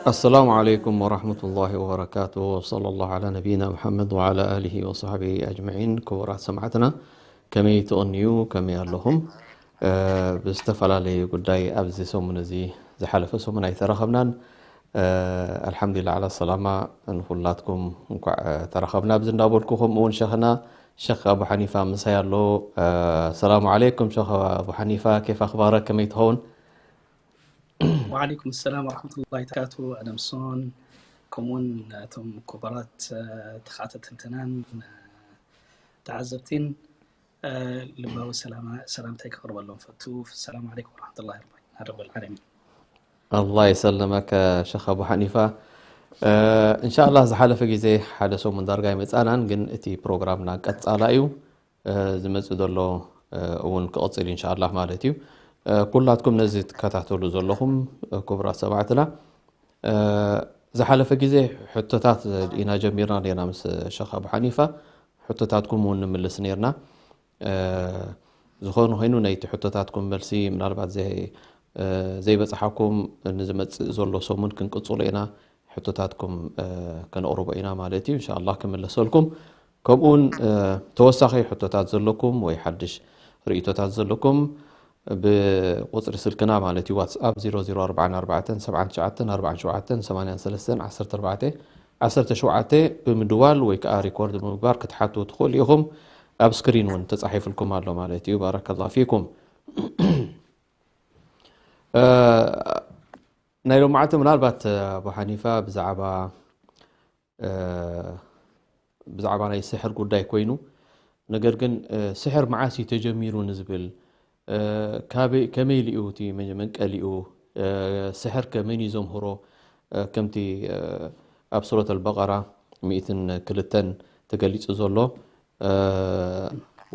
السلام عليكم ورحمة الله وبركاته، وصلى الله على نبينا محمد وعلى آله وصحبه أجمعين. ክቡራት ሰማዕትና፣ ከመይ ትቕንዩ፣ ከመይ ኣለኹም? እ፣ ብዝተፈላለየ ጉዳይ ኣብዚ ሰሙን እዚ፣ ዝሓለፈ ሰሙን ኣይተራኸብናን። እ፣ ኣልሓምዱሊላህ ዓላ ሰላማ፣ ንኹላትኩም እንኳዕ፣ እ፣ ተራኸብና ኣብዚ እንዳበልኩ፣ ከምኡ እውን ሸኽና ሸኽ ኣቡ ሓኒፋ ምሳይ ኣሎ። እ፣ ሰላሙ ዓለይኩም ሸኽ ኣቡ ሓኒፋ፣ ኬፍ ኣኽባረክ፣ ከመይ ትኸውን? ወዓለይኩም ሰላም ወረሕመቱላሂ ተካቱ ኣደምሶን፣ ከምኡውን እቶም ክቡራት፣ እ፣ ተኸታተልትናን፣ እ፣ ተዓዘብቲን፣ እ፣ ልባዊ ሰላማ-፣ ሰላምታይ ከቕርበሎም ፈቱ። ሰላም ዓለይኩም ወረሕመቱላሂ ረብል ዓለሚን። ኣላህ የሰለመከ ሸኽ ኣቡ ሓኒፋ። እ፣ እንሻኣላህ ዝሓለፈ ግዜ ሓደ ሰሙን ዳርጋ ኣይመጻናን፣ ግን እቲ ፕሮግራምና ቀጻላ እዩ። እ፣ ዝመጽእ ዘሎ፣ እ፣ እውን ክቕጽል ኢንሻኣላህ ማለት እዩ። እ፣ ኩላትኩም ነዚ ትከታተሉ ዘለኹም፣ እ፣ ክቡራት ሰማዕትና፣ እ፣ ዝሓለፈ ግዜ ሕቶታት ኢና ጀሚርና ነርና ምስ ሸኽ ኣቡ ሓኒፋ። ሕቶታትኩም እውን ንምልስ ነርና። እ፣ ዝኾነ ኮይኑ ናይቲ ሕቶታትኩም መልሲ ምናልባት ዘይ-፣ እ፣ ዘይበጽሓኩም ንዝመጽእ ዘሎ ሰሙን ክንቅጽሎ ኢና። ሕቶታትኩም፣ እ፣ ከነቕርቦ ኢና ማለት እዩ። እንሻኣላህ ክምለሰልኩም። ከምኡውን፣ እ፣ ተወሳኺ ሕቶታት ዘለኩም ወይ ሓድሽ ርእይቶታት ዘለኩም ብቁጽሪ ስልክና ማለት እዩ፣ ዋትስኣፕ ዜሮ ዜሮ ኣርባዕተ ኣርባዕተ ሰብዓን ትሽዓተን ኣርባዕን ሸውዓተን ሰማንያን ሰለስተን ዓሰርተ ኣርባዕተ ዓሰርተ ሸውዓተ ብምድዋል ወይ ከዓ ሪኮርድ ብምግባር ክትሓቱ ትኽእሉ ኢኹም። ኣብ ስክሪን እውን ተጻሒፍልኩም ኣሎ ማለት እዩ። ባረከላሁ ፊኩም። እ፣ ናይ ሎማዓንቲ ምናልባት፣ እ፣ ኣቡ ሓኒፋ ብዛዕባ፣ እ፣ ብዛዕባ ናይ ስሕር ጉዳይ ኮይኑ፣ ነገር ግን፣ እ፣ ስሕር መዓስ እዩ ተጀሚሩ ንዝብል፣ እ፣ ካበይ፣ ከመይ ኢሉ እዩ እቲ መ-፣ መንቀሊኡ፣ እ፣ ስሕር ከ መን እዩ ዘምህሮ፣ እ፣ ከምቲ፣ እ፣ ኣብ ሱረት ኣልበቀራ ሚእትን ክልተን ተገሊጹ ዘሎ፣ እ፣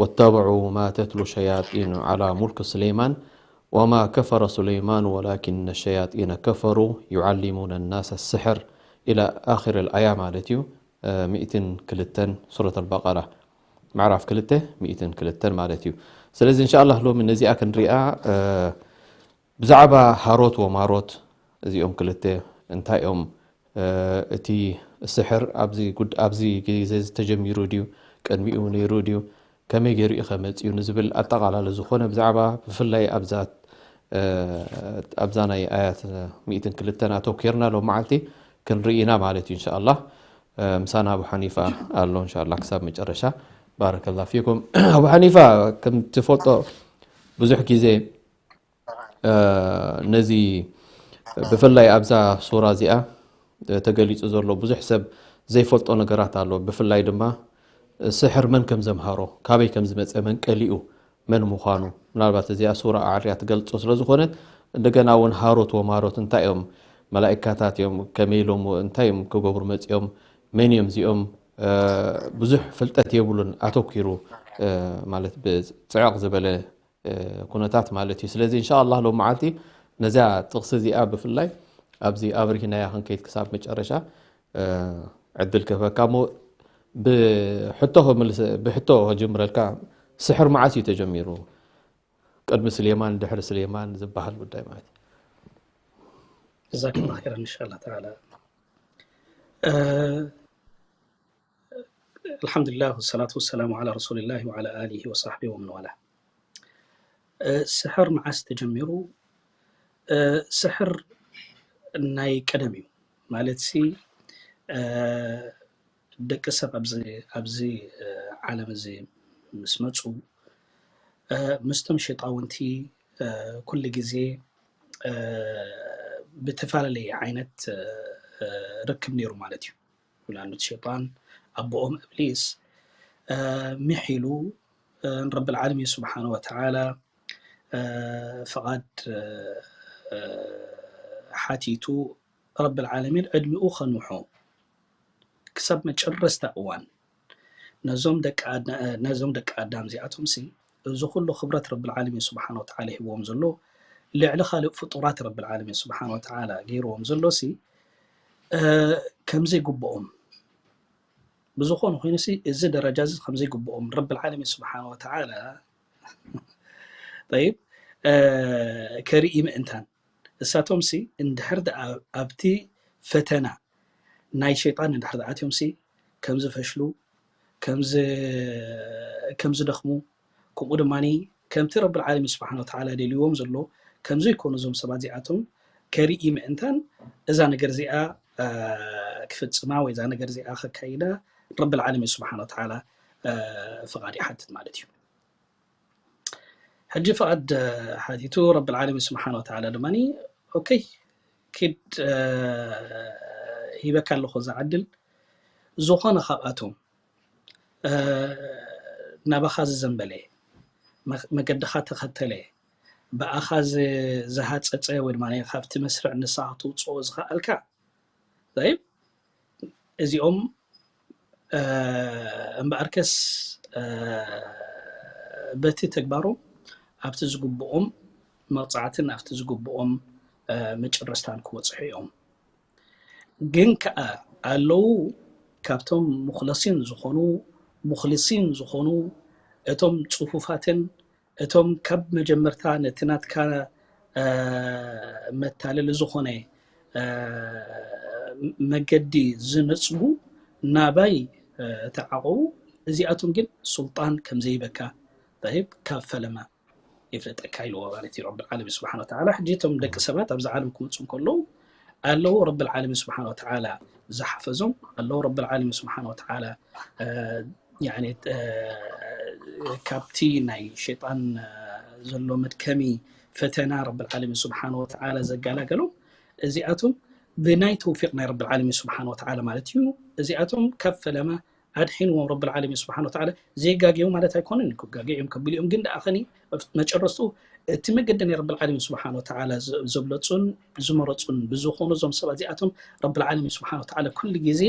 واتبعوا ما تتلو الشياطين على ملك سليمان وما كفر سليمان ولكن الشياطين كفروا يعلمون الناس السحر إلى آخر الآية ማለት እዩ። እ፣ ሚእትን ክልተን ሱረት ኣልበቀራ ምዕራፍ ክልተ ሚእትን ክልተን ማለት እዩ። ስለዚ እንሻኣላህ ሎሚ ነዚኣ ክንሪኣ፣ እ፣ ብዛዕባ ሃሮት ወማሮት እዚኦም ክልተ እንታይ እዮም፣ እ፣ እቲ ስሕር ኣብዚ ጉድ-፣ ኣብዚ ግዜ ዝተጀሚሩ ድዩ፣ ቅድሚኡ ነይሩ ድዩ፣ ከመይ ገይሩ እዩ ከመጽኡ ንዝብል ኣጠቓላሊ ዝኾነ ብዛዕባ ብፍላይ ኣብዛ፣ እ፣ ኣብዛ ናይ ኣያት ሚእትን ክልተን ኣተኲርና ሎም መዓልቲ ክንርኢ ኢና ማለት እዩ እንሻኣላህ። እ፣ ምሳና ኣቡ ሓኒፋ ኣሎ እንሻኣላህ ክሳብ መጨረሻ። ባረከላሁ ፊኩም። ኣቡ ሓኒፋ፣ ከም ትፈልጦ ብዙሕ ግዜ፣ እ፣ ነዚ ብፍላይ ኣብዛ ሱራ እዚኣ፣ እ፣ ተገሊጹ ዘሎ ብዙሕ ሰብ ዘይፈልጦ ነገራት ኣሎ። ብፍላይ ድማ ስሕር መን ከም ዘምሃሮ፣ ካበይ ከም ዝመጸ፣ መንቀሊኡ መን ምዃኑ፣ ምናልባት እዚኣ ሱራ ኣዕርያ ትገልጾ ስለ ዝኾነት፣ እንደገና እውን ሃሮት ወማሮት እንታይ እዮም፣ መላኢካታት እዮም፣ ከመይ ኢሎም፣ እንታይ እዮም ክገብሩ መጺኦም፣ መን እዮም እዚኦም፣ እ፣ ብዙሕ ፍልጠት የብሉን፣ ኣተኲሩ፣ እ፣ ማለት ብጽዕቕ ዝበለ፣ እ፣ ኩነታት ማለት እዩ። ስለዚ እንሻኣላህ ሎም መዓልቲ ነዚኣ ጥቕሲ እዚኣ ብፍላይ ኣብዚ ኣብርሂናያ ክንከይድ ክሳብ መጨረሻ፣ እ፣ ዕድል ክህበካ እሞ ብሕቶ ክምልስ-፣ ብሕቶ ክጅምረልካ፣ ስሕር መዓስ እዩ ተጀሚሩ? ቅድሚ ስሌማን ድሕሪ ስሌማን ዝበሃል ጉዳይ ማለት እዩ። ጀዛከላህ ኸይረን ኢንሻአላህ ተዓላ። እ፣ ኣልሓምዱሊላህ ወሰላቱ ወሰላሙ ዓላ ረሱሊላህ ወዓላ ኣሊሂ ወሳሕቢሂ ወመን ዋላ። እ፣ ስሕር መዓስ ተጀሚሩ? እ፣ ስሕር ናይ ቀደም እዩ። ማለትሲ፣ እ፣ ደቂ ሰብ ኣብዚ፣ ኣብዚ፣ እ፣ ዓለም እዚ ምስ መጹ፣ እ፣ ምስቶም ሸይጣውንቲ፣ እ፣ ኩሉ ግዜ፣ ብተፈላለየ ዓይነት ርክብ ነይሩ ማለት እዩ። ላኑ ሸይጣን ኣቦኦም እብሊስ ሚሕ ኢሉ ንረብል ዓለሚን ስብሓን ወተዓላ ፍቓድ ሓቲቱ ረብል ዓለሚን ዕድሚኡ ከንውሖ ክሳብ መጨረስታ እዋን ነዞም ደቂ ኣዳ- ነዞም ደቂ ኣዳም እዚኣቶም ሲ እዚ ኩሉ ክብረት ረብል ዓለሚን ስብሓን ወተዓላ ሂብዎም ዘሎ ልዕሊ ካልእ ፍጡራት ረብል ዓለሚን ስብሓን ወተዓላ ገይርዎም ዘሎ ሲ ከምዘይግብኦም ብዝኾነ ኮይኑ ሲ እዚ ደረጃ እዚ ከምዘይግብኦም ረብል ዓለሚን ስብሓን ወተዓላ ጠይብ ከርኢ ምእንታን እሳቶም ሲ እንድሕር ደኣ ኣብቲ ፈተና ናይ ሸይጣን እንድሕር ደኣ ኣትዮም ሲ ከም ዝፈሽሉ ከም ዝደኽሙ ከምኡ ድማ ከምቲ ረብል ዓለሚን ስብሓን ወተዓላ ደልይዎም ዘሎ ከም ዘይኮኑ እዞም ሰባት እዚኣቶም ከርኢ ምእንታን እዛ ነገር እዚኣ ክፍፅማ ወይ እዛ ነገር እዚኣ ከካይዳ ረብል ዓለሚን ስብሓን ወተዓላ ፍቓድ ይሓትት ማለት እዩ። ሕጂ ፍቓድ ሓቲቱ ረብል ዓለሚን ስብሓን ወተዓላ ድማ ኦኬ ኪድ ሂበካ ኣለኹ እዛ ዕድል ዝኾነ ካብኣቶም ናባኻ ዝዘንበለ መገድኻ ተኸተለ ብኣኻ ዝሃፀፀ ወይ ድማ ካብቲ መስርዕ ንስኻ ክትውፅኦ ዝኸኣልካ እዚኦም እምበኣርከስ በቲ ተግባሮም ኣብቲ ዝግብኦም መቕፃዕትን ኣብቲ ዝግብኦም መጨረስታን ክበፅሑ እዮም። ግን ከዓ ኣለዉ ካብቶም ሙክለሲን ዝኾኑ ሙክልሲን ዝኾኑ እቶም ፅፉፋትን እቶም ካብ መጀመርታ ነቲ ናትካ መታለሊ ዝኾነ መገዲ ዝነፅጉ ናባይ ተዓቐቡ። እዚኣቶም ግን ሱልጣን ከምዘይበካ ይብ ካብ ፈለማ ይፍለጠካ ኢልዎ ማለት እዩ ረብል ዓለሚን ስብሓን ወተዓላ። ሕጂ እቶም ደቂ ሰባት ኣብዚ ዓለም ክመፁ እንከለዉ ኣለዉ ረብል ዓለሚን ስብሓን ወተዓላ ዝሓፈዞም ኣለዉ ረብል ዓለሚን ስብሓን ወተዓላ ካብቲ ናይ ሸይጣን ዘሎ መድከሚ ፈተና ረብል ዓለሚን ስብሓን ወተዓላ ዘጋላገሎም እዚኣቶም ብናይ ተውፊቅ ናይ ረብል ዓለሚን ስብሓን ወተዓላ ማለት እዩ። እዚኣቶም ካብ ፈለማ ኣድሒንዎም ረብል ዓለሚን ስብሓን ወተዓላ ዘይጋገዩ ማለት ኣይኮነን ክጋገ እዮም ከቢሉ እዮም ግን ደኣ ኸኒ መጨረስቱ እቲ መገዲ ናይ ረብል ዓለሚን ስብሓን ወተዓላ ዘብለፁን ዝመረፁን ብዝኾኑ እዞም ሰባት እዚኣቶም ረብል ዓለሚን ስብሓን ወተዓላ ኩሉ ግዜ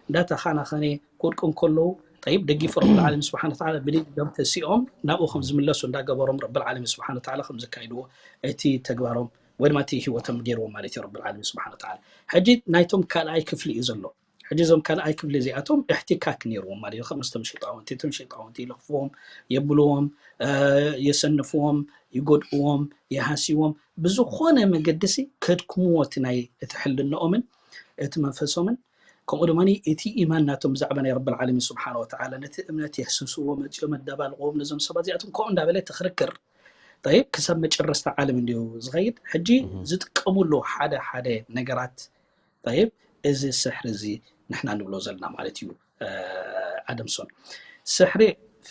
እንዳተኻናኸነ ክወድቁ እንከለዉ ጠይብ ደጊፉ ረብል ዓለሚን ስብሓን ወተዓላ ብደጊኦም ተሲኦም ናብኡ ከም ዝምለሱ እንዳገበሮም ረብል ዓለሚን ስብሓን ወተዓላ ከም ዘካይድዎ እቲ ተግባሮም ወይ ድማ እቲ ህይወቶም ገይርዎም ማለት እዩ ረብል ዓለሚን ስብሓን ወተዓላ። ሕጂ ናይቶም ካልኣይ ክፍሊ እዩ ዘሎ። ሕጂ እዞም ካልኣይ ክፍሊ እዚኣቶም እሕትካክ ነይርዎም ማለት እዩ። ከም ምስቶም ሸይጣውንቲ እቶም ሸይጣውንቲ ይለኽፍዎም፣ የብልዎም፣ የሰንፍዎም፣ ይጎድእዎም፣ ይሃስይዎም ብዝኾነ መገዲ ሲ ከድክምዎ እቲ ናይ እቲ ሕልንኦምን እቲ መንፈሶምን ከምኡ ድማ እቲ ኢማን ናቶም ብዛዕባ ናይ ረብል ዓለሚን ስብሓን ወተዓላ ነቲ እምነት የህስስዎ መፅኦም ኣዳባልቕዎም ነዞም ሰባት እዚኣቶም ከምኡ እንዳበለ እቲ ክርክር ጠይብ ክሳብ መጨረስታ ዓለም እንዲዩ ዝኸይድ። ሕጂ ዝጥቀሙሉ ሓደ ሓደ ነገራት ጠይብ እዚ ስሕሪ እዚ ንሕና ንብሎ ዘለና ማለት እዩ። ኣደምሶን ስሕሪ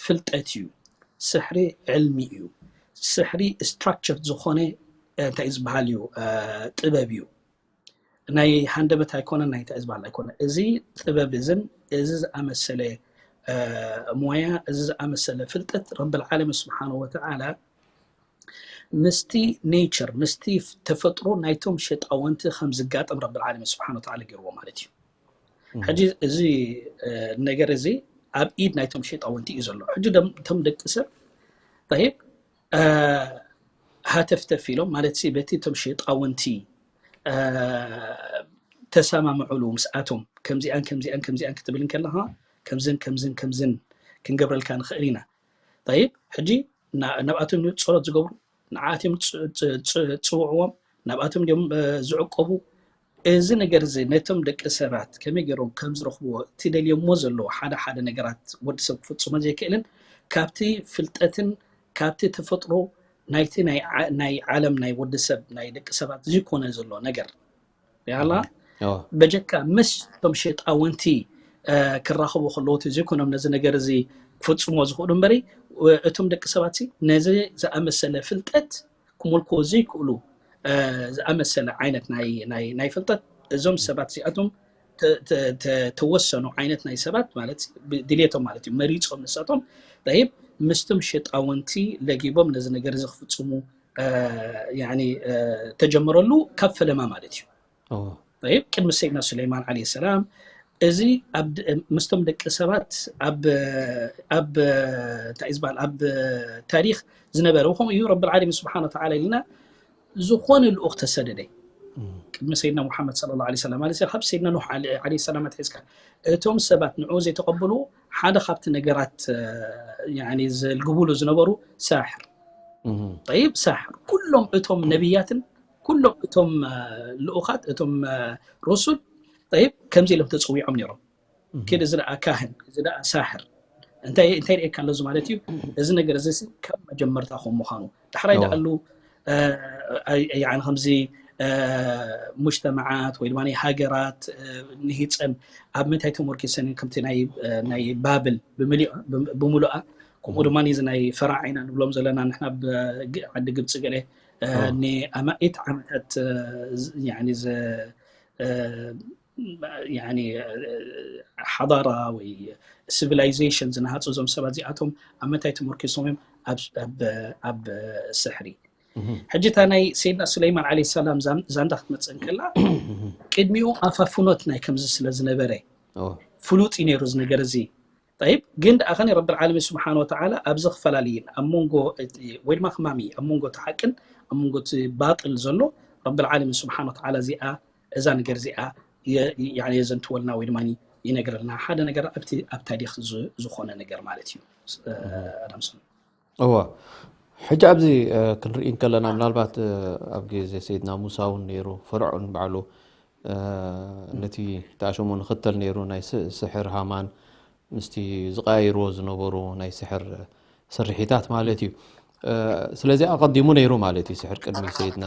ፍልጠት እዩ። ስሕሪ ዕልሚ እዩ። ስሕሪ ስትራክቸር ዝኾነ እንታይ ዝበሃል እዩ ጥበብ እዩ። ናይ ሃንደበት ኣይኮነን ናይ እንታይ ዝበሃል ኣይኮነ። እዚ ጥበብ እዝን እዚ ዝኣመሰለ ሞያ እዚ ዝኣመሰለ ፍልጠት ረብል ዓለሚን ስብሓን ወተዓላ ምስቲ ኔቸር ምስቲ ተፈጥሮ ናይቶም ሸጣወንቲ ከም ዝጋጠም ረብል ዓለሚን ስብሓን ወተዓላ ገይርዎ ማለት እዩ። ሕጂ እዚ ነገር እዚ ኣብ ኢድ ናይቶም ሸጣወንቲ እዩ ዘሎ። ሕጂ እቶም ደቂ ሰብ ይብ ሃተፍተፍ ኢሎም ማለት በቲ እቶም ሸጣወንቲ ተሰማምዑሉ ምስኣቶም ከምዚኣን ከምዚኣን ከምዚኣን ክትብል እንከለኻ ከምዝን ከምዝን ከምዝን ክንገብረልካ ንኽእል ኢና። ይብ ሕጂ ናብኣቶም ጸሎት ዝገብሩ ንዓኣትዮም ፅውዕዎም ናብኣቶም ድም ዝዕቀቡ። እዚ ነገር እዚ ነቶም ደቂ ሰባት ከመይ ገይሮም ከም ዝረኽብዎ እቲ ደልዮሞ ዘለዎ ሓደ ሓደ ነገራት ወዲ ሰብ ክፍፅሞ ዘይክእልን ካብቲ ፍልጠትን ካብቲ ተፈጥሮ ናይቲ ናይ ዓለም ናይ ወዲ ሰብ ናይ ደቂ ሰባት ዝኮነ ዘሎ ነገር ያላ በጀካ ምስ ቶም ሸጣውንቲ ክራኸቡ ከለዎ ዘይኮኖም ነዚ ነገር እዚ ክፍፅሞ ዝኽእሉ እምበሪ እቶም ደቂ ሰባት ነዚ ዝኣመሰለ ፍልጠት ክመልክዎ ዘይክእሉ ዝኣመሰለ ዓይነት ናይ ፍልጠት፣ እዞም ሰባት እዚኣቶም ተወሰኑ ዓይነት ናይ ሰባት ማለት ድልየቶም ማለት እዩ መሪፆም ንሳቶም ይብ ምስቶም ሸጣውንቲ ለጊቦም ነዚ ነገር እዚ ክፍፅሙ ተጀመረሉ ካብ ፈለማ ማለት እዩ። ይብ ቅድሚ ሰይድና ሱለይማን ለ ሰላም እዚ ምስቶም ደቂ ሰባት ኣብ እንታይ ዝበሃል ኣብ ታሪክ ዝነበረ ከምኡ እዩ። ረቢ ዓለሚን ስብሓን ወተዓላ ኢልና ዝኾነ ልኡክ ተሰደደ ቅድሚ ሰይድና ሙሓመድ ለ ላ ሰላም ማለት ካብ ሰይድና ኑሕ ለ ሰላም ኣትሒዝካ እቶም ሰባት ንዑ ዘይተቐብሉ ሓደ ካብቲ ነገራት ዘልግብሉ ዝነበሩ ሳሕር ይብ ሳሕር ኩሎም እቶም ነቢያትን ኩሎም እቶም ልኡኻት እቶም ሩሱል ይብ ከምዚ ኢሎም ተፅዊዖም ነይሮም። ክድ እዚ ደኣ ካህን እዚ ደኣ ሳሕር እንታይ እንታይ ርእየካ ኣለዚ ማለት እዩ። እዚ ነገር እዚ ካብ መጀመርታ ከም ምዃኑ ዳሕራይ ደኣሉ ከምዚ ሙጅተማዓት ወይ ድማ ሃገራት ንሂፀን ኣብ ምንታይ ተመርኪሰን ከምቲ ናይ ባብል ብምሉኣ ከምኡ ድማ እዚ ናይ ፈራዒና ንብሎም ዘለና ንሕና ዓዲ ግብፂ ገለ ንኣማኢት ዓመታት ሓዳራ ወይ ሲቪላይዜሽን ዝነሃፁ እዞም ሰባት እዚኣቶም ኣብ ምንታይ ተመርኪሶም እዮም? ኣብ ስሕሪ። ሕጂ እታ ናይ ሰይድና ሱለይማን ለ ሰላም ዛንዳ ክትመፅእ እንከላ ቅድሚኡ ኣፋፍኖት ናይ ከምዚ ስለ ዝነበረ ፍሉጥ እዩ ነይሩ እዚ ነገር እዚ። ይብ ግን ደኣ ከ ረቢ ዓለሚን ስብሓን ወተዓላ ኣብዚ ክፈላለይን ኣብ መንጎ ወይ ድማ ክማሚ ኣብ መንጎ እቲ ሓቅን ኣብ መንጎ እቲ ባጥል ዘሎ ረቢ ዓለሚን ስብሓን ወተዓላ እዚኣ እዛ ነገር እዚኣ የዘንትወልና ወይ ድማ ይነግረልና ሓደ ነገር ኣብቲ ኣብ ታሪክ ዝኾነ ነገር ማለት እዩ። ኣዳምሶን እወ ሕጂ ኣብዚ ክንርኢ እንከለና ምናልባት ኣብ ግዜ ሰይድና ሙሳ እውን ነይሩ ፈርዖን ባዕሉ ነቲ ተኣሸሞ ንኽተል ነይሩ ናይ ስሕር ሃማን ምስቲ ዝቀያይርዎ ዝነበሩ ናይ ስሕር ስርሒታት ማለት እዩ። ስለዚ ኣቐዲሙ ነይሩ ማለት እዩ ስሕር ቅድሚ ሰይድና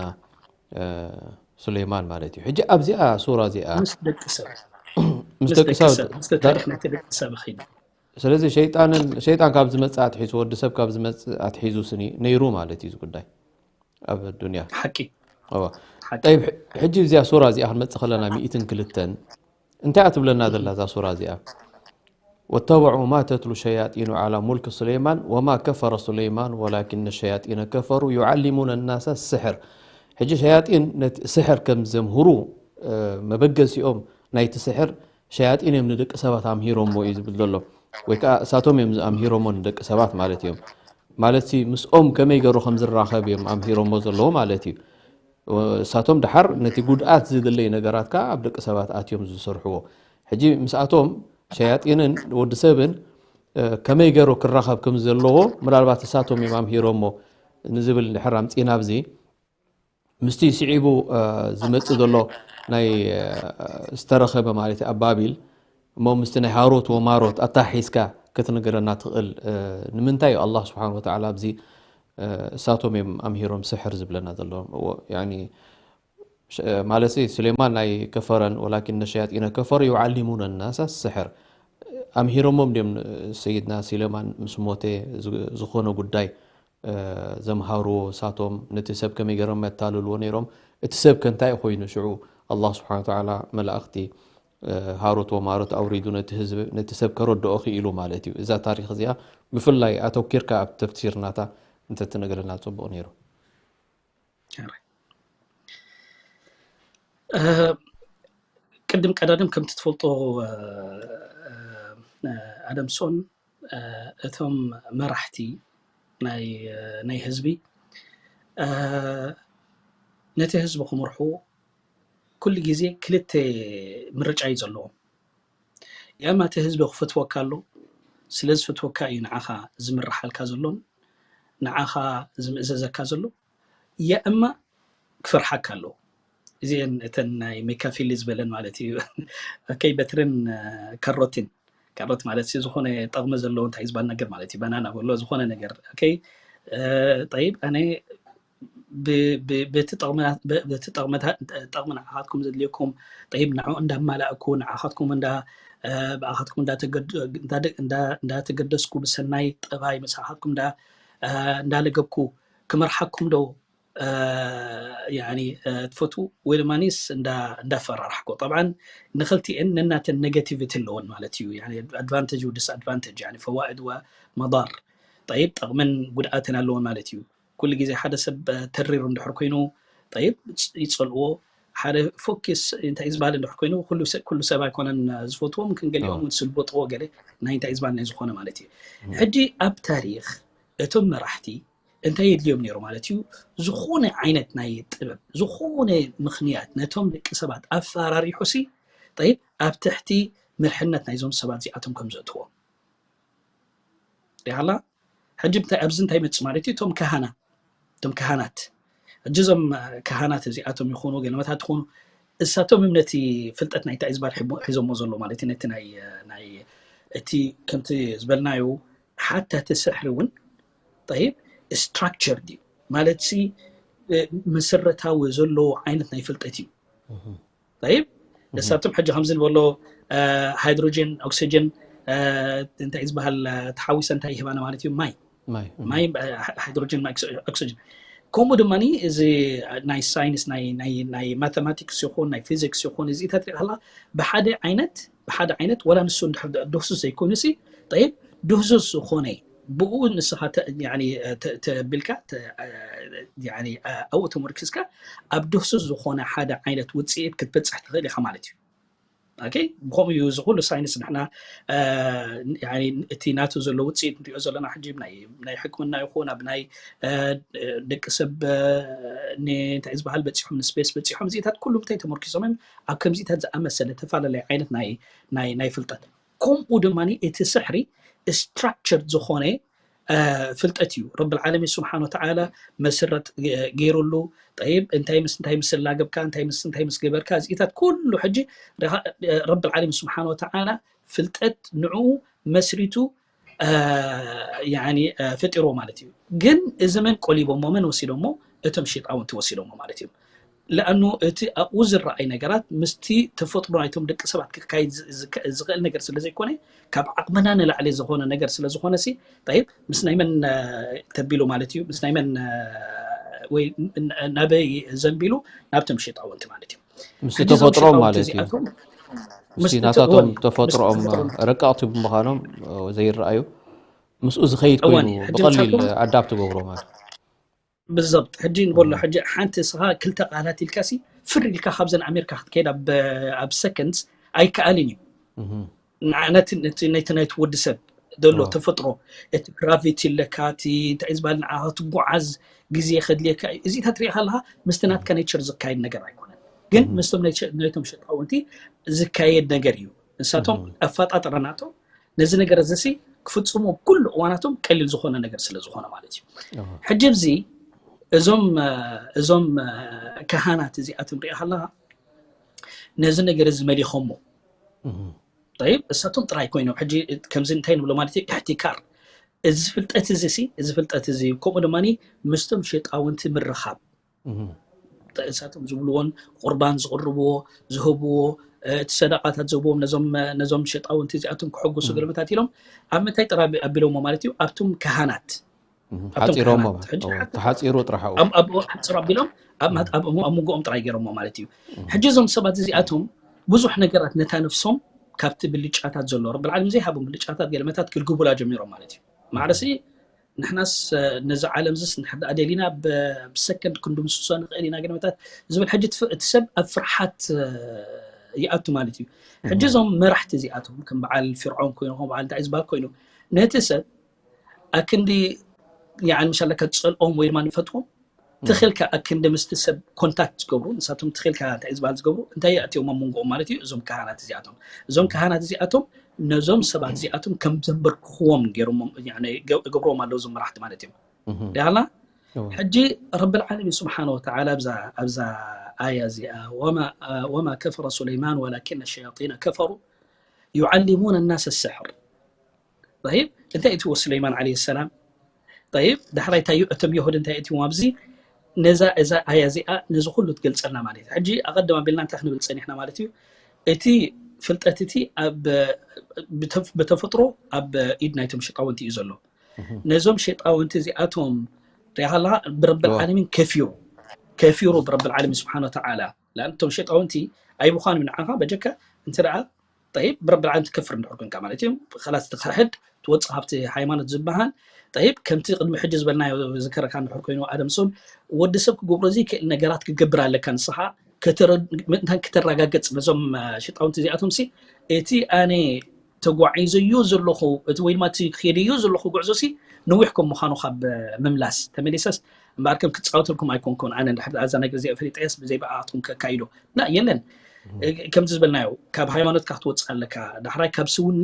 ሱሌይማን ማለት እዩ። ሕጂ ኣብዚኣ ሱራ እዚኣ ምስ ደቂ ሰብ ምስ ደቂ ሰብ ምስ ታሪክ ናይቲ ደቂ ሰብ ኺድ ስለዚ ሸይጣንን ሸይጣን ካብ ዝመጽእ ኣትሒዙ ወዲ ሰብ ካብ ዝመጽእ ኣትሒዙ ስኒ ነይሩ ማለት እዩ እዚ ጉዳይ ኣብ ዱንያ ሓቂ እዋ ጠይብ ሕጂ እዚኣ ሱራ እዚኣ ክንመጽእ ከለና ሚእትን ክልተን እንታይ እያ ትብለና ዘላ እዛ ሱራ እዚኣ واتبعوا ما تتلو الشياطين على ملك سليمان وما كفر سليمان ولكن الشياطين كفروا يعلمون الناس السحر ሕጂ ሸያጢን ነቲ ስሕር ከም ዘምህሩ መበገሲኦም ናይቲ ስሕር ሸያጢን እዮም ንደቂ ሰባት ኣምሂሮሞ እዩ ዝብል ዘሎ ወይ ከዓ እሳቶም እዮም ኣምሂሮሞ ንደቂ ሰባት ማለት እዮም ማለት ምስኦም ከመይ ገሩ ከም ዝራኸብ እዮም ኣምሂሮሞ ዘለዎ ማለት እዩ እሳቶም ድሓር ነቲ ጉድኣት ዝድለይ ነገራት ከዓ ኣብ ደቂ ሰባት ኣትዮም ዝሰርሕዎ ሕጂ ምስኣቶም ሸያጢንን ወዲ ሰብን ከመይ ገሩ ክራኸብ ከም ዘለዎ ምናልባት እሳቶም እዮም ኣምሂሮሞ ንዝብል ድሕር ኣምፂና ኣብዚ ምስቲ ስዒቡ ዝመፅእ ዘሎ ናይ ዝተረኸበ ማለት ኣብ ባቢል እሞ ምስቲ ናይ ሃሮት ወማሮት ኣታሒዝካ ክትንገረና ትኽእል ንምንታይ እዩ ኣላ ስብሓን ወተዓላ ኣብዚ እሳቶም እዮም ኣምሂሮም ስሕር ዝብለና ዘለዎም ማለት ሱሌማን ናይ ከፈረን ወላኪን ሸያጢነ ከፈሩ ዩዓሊሙነ ናሳ ስሕር ኣምሂሮሞም ድም ሰይድና ሱሌማን ምስ ሞተ ዝኾነ ጉዳይ ዘምሃርዎ እሳቶም ነቲ ሰብ ከመይ ገይሮም የታልልዎ ነይሮም እቲ ሰብ ከ እንታይ ኮይኑ ሽዑ ኣላህ ስብሓን ወተዓላ መላእኽቲ ሃሮት ወማሮት ኣውሪዱ ነቲ ህዝቢ ነቲ ሰብ ከረድኦ ክኢሉ ማለት እዩ እዛ ታሪክ እዚኣ ብፍላይ ኣተኪርካ ኣብ ተፍሲር ናታ እንተትነግረና ፅቡቅ ነይሩ ቅድም ቀዳድም ከምቲ ትፈልጦ ኣደምሶን እቶም መራሕቲ ናይ ህዝቢ ነቲ ህዝቢ ክምርሑ ኩሉ ግዜ ክልተ ምርጫ እዩ ዘለዎም ያማ እቲ ህዝቢ ክፈትወካ ኣሎ ስለ ዝፈትወካ እዩ ንዓኻ ዝምርሓልካ ዘሎን ንዓኻ ዝምእዘዘካ ዘሎ ያእማ ክፈርሓካ ኣለዎ እዚአን እተን ናይ ሜካፊሊ ዝበለን ማለት እዩ ከይ በትርን ካሮቲን ካሮት ማለት ሲ ዝኾነ ጠቕሚ ዘለዎ እንታይ ዝበሃል ነገር ማለት እዩ በናና በሎ ዝኾነ ነገር ከይ ጠይብ ኣነ በቲ ጠቕሚ ንዓኻትኩም ዘድልየኩም ጠይብ ንዑ እንዳማላእኩ ንዓኻትኩም ብኣኻትኩም እንዳተገደስኩ ብሰናይ ጠባይ ምሳኻትኩም እንዳለገብኩ ክመርሓኩም ዶ ትፈትዉ ወይ ድማ ኒስ እንዳፈራራሕኮ። ጠብዓን ንክልቲኤን ነናተን ኔጋቲቪቲ ኣለዎን ማለት እዩ። ኣድቫንቴጅ ዲስኣድቫንቴጅ፣ ፈዋኢድ ወመዳር፣ ጠይብ፣ ጠቕምን ጉድኣትን ኣለዎን ማለት እዩ። ኩሉ ግዜ ሓደ ሰብ ተሪሩ እንድሕር ኮይኑ፣ ጠይብ፣ ይፀልዎ። ሓደ ፎኪስ እንታይ ዝበሃል እንድሕር ኮይኑ፣ ኩሉ ሰብ ኣይኮነን ዝፈትዎም፣ ክንገሊኦም ዝልበጥዎ ገለ ናይ እንታይ ዝበሃል ናይ ዝኾነ ማለት እዩ። ሕጂ ኣብ ታሪክ እቶም መራሕቲ እንታይ የድልዮም ነይሩ ማለት እዩ? ዝኾነ ዓይነት ናይ ጥበብ፣ ዝኾነ ምኽንያት ነቶም ደቂ ሰባት ኣፈራሪሑ ሲ፣ ጠይብ፣ ኣብ ትሕቲ ምርሕነት ናይዞም ሰባት እዚኣቶም ከም ዘእትዎም። ሪኣላ። ሕጂ እንታይ፣ ኣብዚ እንታይ ይመጽእ ማለት እዩ? እቶም ካህና፣ እቶም ካህናት፣ ሕጂ እዞም ካህናት እዚኣቶም ይኹኑ ገለመታት ይኹኑ፣ እሳቶም እምነቲ ፍልጠት ናይቲ ዕዝባር ሒቦ-፣ ሒዞሞ ዘሎ ማለት እዩ። ነቲ ናይ፣ ናይ፣ እቲ ከምቲ ዝበልናዮ ሓታ እቲ ስሕሪ እውን፣ ጠይብ፣ ስትራክቸርድ እዩ ማለት ሲ፣ እ፣ መሰረታዊ ዘለዎ ዓይነት ናይ ፍልጠት እዩ። ጠይብ፣ እሳቶም ሕጂ ከምዚ ንበሎ፣ እ፣ ሃይድሮጅን፣ ኦክሲጅን፣ እ፣ እንታይ ዝበሃል፣ እ፣ ተሓዊሰ እንታይ ይህባና ማለት እዩ? ማይ። ማይ፣ እህ። ማይ፣ እ፣ ሃ-፣ ሃይድሮጅን፣ ማይ፣ ኦክሲ-፣ ኦክሲጅን። ከምኡ ድማ እዚ ናይ ሳይንስ፣ ናይ፣ ናይ፣ ናይ ማተማቲክስ ይኹን ናይ ፊዚክስ ይኹን እዚታት ሪኢኻ ብሓደ ዓይነት፣ ብሓደ ዓይነት፣ ወላ ንሱ እንድሕር ድ-፣ ድህሱስ ዘይኮኑ ሲ፣ ጠይብ፣ ድህሱስ ዝኾነ ብኡ ንስኻ ተ-፣ ያኒ፣ ተ-፣ ተቢልካ ተ-፣ ያኒ፣ ኣብኡ ተመርኪዝካ ኣብ ድህሱስ ዝኾነ ሓደ ዓይነት ውፅኢት ክትበፅሕ ትኽእል ኢኻ ማለት እዩ። ኦኬ፣ ብኸምኡ እዩ እዚ ኩሉ ሳይንስ ንሕና፣ እ፣ ያኒ፣ እቲ ናቱ ዘሎ ውፅኢት ንሪኦ ዘለና ሕጂ ናይ፣ ናይ ሕክምና ይኹን ኣብ ናይ፣ እ፣ ደቂ ሰብ፣ እ፣ ን-፣ እንታይ ዝበሃል በፂሖም፣ ንስፔስ በፂሖም፣ እዚታት ኩሉ ምንታይ ተመርኪዞም እዮም? ኣብ ከምዚታት ዝኣመሰለ ተፈላለየ ዓይነት ናይ፣ ናይ፣ ናይ ፍልጠት። ከምኡ ድማ እቲ ስሕሪ ስትራክቸርድ ዝኾነ፣ እ፣ ፍልጠት እዩ። ረብል ዓለሚን ስብሓን ወተዓላ መሰረት ገ-፣ ገይሩሉ። ጠይብ፣ እንታይ ምስ እንታይ ምስ ላገብካ፣ እንታይ ምስ እንታይ ምስ ገበርካ፣ እዚታት ኩሉ ሕጂ ረኻ-፣ ረብል ዓለሚን ስብሓን ወተዓላ ፍልጠት ንዕኡ መስሪቱ፣ እ፣ ያኒ፣ እ፣ ፈጢርዎ ማለት እዩ። ግን እዚ መን ቆሊቦሞ፣ መን ወሲዶሞ? እቶም ሸይጣውንቲ ወሲዶሞ ማለት እዩ። ለኣኑ እቲ ኣብኡ ዝረኣይ ነገራት ምስቲ ተፈጥሮ ናይቶም ደቂ ሰባት ክካየድ ዝ-፣ ዝከ-፣ ዝኽእል ነገር ስለ ዘይኮነ፣ ካብ ዓቕምና ንላዕሊ ዝኾነ ነገር ስለ ዝኾነ ሲ፣ ጠይብ፣ ምስ ናይ መን፣ እ፣ ተቢሉ ማለት እዩ? ምስ ናይ መን፣ እ፣ ወይ ን-፣ ን-፣ ናበይ ዘንቢሉ? ናብቶም ሸይጣውንቲ ማለት እዩ። ምስቲ ሕጂ እዞም ተፈጥሮኦም ሸይጣውንቲ ማለት እዩ። እዚኣቶም ምስቲ ምስቲ ተ-፣ ናታቶም ወል-፣ ተፈጥሮኦም ምስቲ ተፈጥሮኦም ረቀቕቲ ብምዃኖም፣ እ፣ ዘይረኣዩ፣ ምስኡ ዝኸይድ እዋን ኮይኑ እዩ። ሕጂ ብቐሊል ንሳቶም ኣዳፕት ትገብሮ ማለት። ብዘብጥ ሕጂ ንበሎ፣ ሕጂ ሓንቲ እስኻ ክልተ ቃላት ኢልካ ሲ፣ ፍር ኢልካ ካብዘን ኣሜሪካ ክትከይድ ኣብ፣ ኣብ ሰከንድስ ኣይከኣልን እዩ። እህ። ንዓ-፣ ነቲ፣ ነቲ፣ ነቲ ናይቲ ወዲ ሰብ ዘሎ ተፈጥሮ፣ እቲ ግራቪቲ ኣለካ፣ እቲ እንታይ ዝበሃል ንዓኻ ትጓዓዝ ግዜ ከድልየካ እዩ። እዚታት ሪኢኻ ኣለኻ፣ ምስቲ ናትካ ኔቸር ዝካየድ ነገር ኣይኮነን። ግን ምስቶም ናይ ሸ-፣ ናይቶም ሸጣውንቲ ዝካየድ ነገር እዩ። ንሳቶም ኣፋጣጥራ ናቶም ነዚ ነገር እዚ ሲ ክፍጽሞ ኩሉ እዋናቶም ቀሊል ዝኾነ ነገር ስለ ዝኾነ ማለት እዩ። ኣሃ። ሕጂ ኣብዚ እዞም፣ እ፣ እዞም፣ እ፣ ካህናት እዚኣቶም ሪኢኻ ኣለኻ፣ ነዚ ነገር እዚ መሊኾሞ። እህ። ጠይብ፣ እሳቶም ጥራይ ኮይኖም ሕጂ ከምዚ እንታይ ንብሎ ማለት እዩ? እሕቲካር። እዚ ፍልጠት እዚ ሲ፣ እዚ ፍልጠት እዚ ከምኡ ድማ ምስቶም ሸጣውንቲ ምርኻብ። እህ። እሳቶም ዝብልዎን ቁርባን ዝቕርብዎ፣ ዝህብዎ፣ እ፣ እቲ ሰደቃታት ዝህብዎም ነዞም፣ ነዞም ሸጣውንቲ እዚኣቶም ክሕጉሱ እህ። ገለመታት ኢሎም ኣብ ምንታይ ጥራይ ኣቢሎሞ ማለት እዩ? ኣብቶም ካህናት። እህ። ኣብቶም ሓፂሮሞ ካህናት። ማለት። ሕጂ እዎ፣ ሓቲ-፣ ተሓፂሩ ጥራሕ ኣብኡ። ኣብ፣ ኣብ፣ ሓፂሩ ኣቢሎም ኣብ፣ እህ። ኣብ፣ ኣብ መንጎኦም ጥራይ ገይሮሞ ማለት እዩ። እህ። ሕጂ እዞም ሰባት እዚኣቶም ብዙሕ ነገራት ነታ ነፍሶም ካብቲ ብልጫታት ዘሎ ረብል ዓለም ዘይሃቦም ብልጫታት ገለመታት ክልግቡላ ጀሚሮም ማለት እዩ። ማዕረሲ ንሕናስ፣ እ፣ ነዚ ዓለም ዝስ ንሕዳ ደሊና ብ-፣ ብሰከንድ ክንድምስሶ ንኽእል ኢና ገለመታት ዝብል ሕጂ ትፍ-፣ እቲ ሰብ ኣብ ፍርሓት፣ እ፣ ይኣቱ ማለት እዩ። ሕጂ እዞም መራሕቲ እዚኣቶም ከም በዓል ፊርዖን ኮይኑ፣ ከም በዓል እንታይ ዝበሃል ኮይኑ፣ ነቲ ሰብ ኣክንዲ፣ ያዕኒ፣ ምሻለካ ትጸልኦም ወይ ድማ ንፈትዎም፣ ትኽልካ ኣክንዲ ምስቲ ሰብ ኮንታክት ዝገብሩ፣ ንሳቶም ትኽልካ እንታይ ዝበሃል ዝገብሩ፣ እንታይ የእትዮም ኣብ መንጎኦም ማለት እዩ? እዞም ካህናት እዚኣቶም። እዞም ካህናት እዚኣቶም ነዞም ሰባት እዚኣቶም ከም ዘንበርክኽዎም ገይሮሞም፣ ያዕኒ፣ ገ-፣ ገብሮም ኣለዉ እዞም መራሕቲ ማለት እዮም። እህ። ዳላ እዎ። ሕጂ ረቢ ልዓለሚን ስብሓነ ወተዓላ ኣብዛ፣ ኣብዛ ኣያ እዚኣ፣ "ወማ፣ ወማ ከፈረ ሱለይማን ወላኪነ ሸያጢነ ከፈሩ ዩዓሊሙነ ናሰ ስሕር." ጠይብ፣ እንታይ እትዎ ሱለይማን ዓለይሂ ሰላም? ጠይብ፣ ዳሕራይ እንታይ እዩ? እቶም የሁድ እንታይ እትዎም ኣብዚ? ነዛ፣ እዛ ኣያ እዚኣ ነዚ ኩሉ ትገልጸልና ማለት እዩ። ሕጂ ኣቐድም ኣቢልና እንታይ ክንብል ጸኒሕና ማለት እዩ? እቲ ፍልጠት እቲ ኣብ፣ ብተፍ-፣ ብተፈጥሮ ኣብ ኢድ ናይቶም ሸጣውንቲ እዩ ዘሎ። እህ። ነዞም ሸጣውንቲ እዚኣቶም ሪኢኻ ኣለኻ? ብረብል ዓለሚን ከፊሩ ከፊሩ ብረብል ዓለሚን ስብሓን ወተዓላ። ለኣን እቶም ሸጣውንቲ ኣይብዃን እዩ ንዓኻ በጀካ እንተ ደኣ ጠይብ ብረብል ዓለሚን ትከፍር እንድሕር ኮንካ ማለት እዩ። ከላስ ትኽሕድ ትወፅእ ካብቲ ሃይማኖት ዝበሃል። ጠይብ ከምቲ ቅድሚ ሕጂ ዝበልናዮ ዝከረካ እንድሕር ኮይኑ ኣደምሶን ወዲ ሰብ ክገብሮ ዘይክእል ነገራት ክገብር ኣለካ። ንስኻ ምእንታን ክተረጋገፅ ነዞም ሽጣውንቲ እዚኣቶም ሲ እቲ ኣነ ተጓዒዘዮ ዘለኹ እቲ ወይ ድማ እቲ ክኸደዮ ዘለኹ ጉዕዞ ሲ ነዊሕ ከም ምዃኑ ካብ ምምላስ ተመሊሰስ እምበኣር ከም ክፃወተልኩም ኣይኮንኩን። ኣነ እንድሕር እዛ ነገር እዚኣ ፈሊጠያስ ብዘይ ብኣኻትኩም ከካይዶ ና የለን። ከምዚ ዝበልናዮ ካብ ሃይማኖትካ ክትወፅእ ኣለካ። ዳሕራይ ካብ ስውነ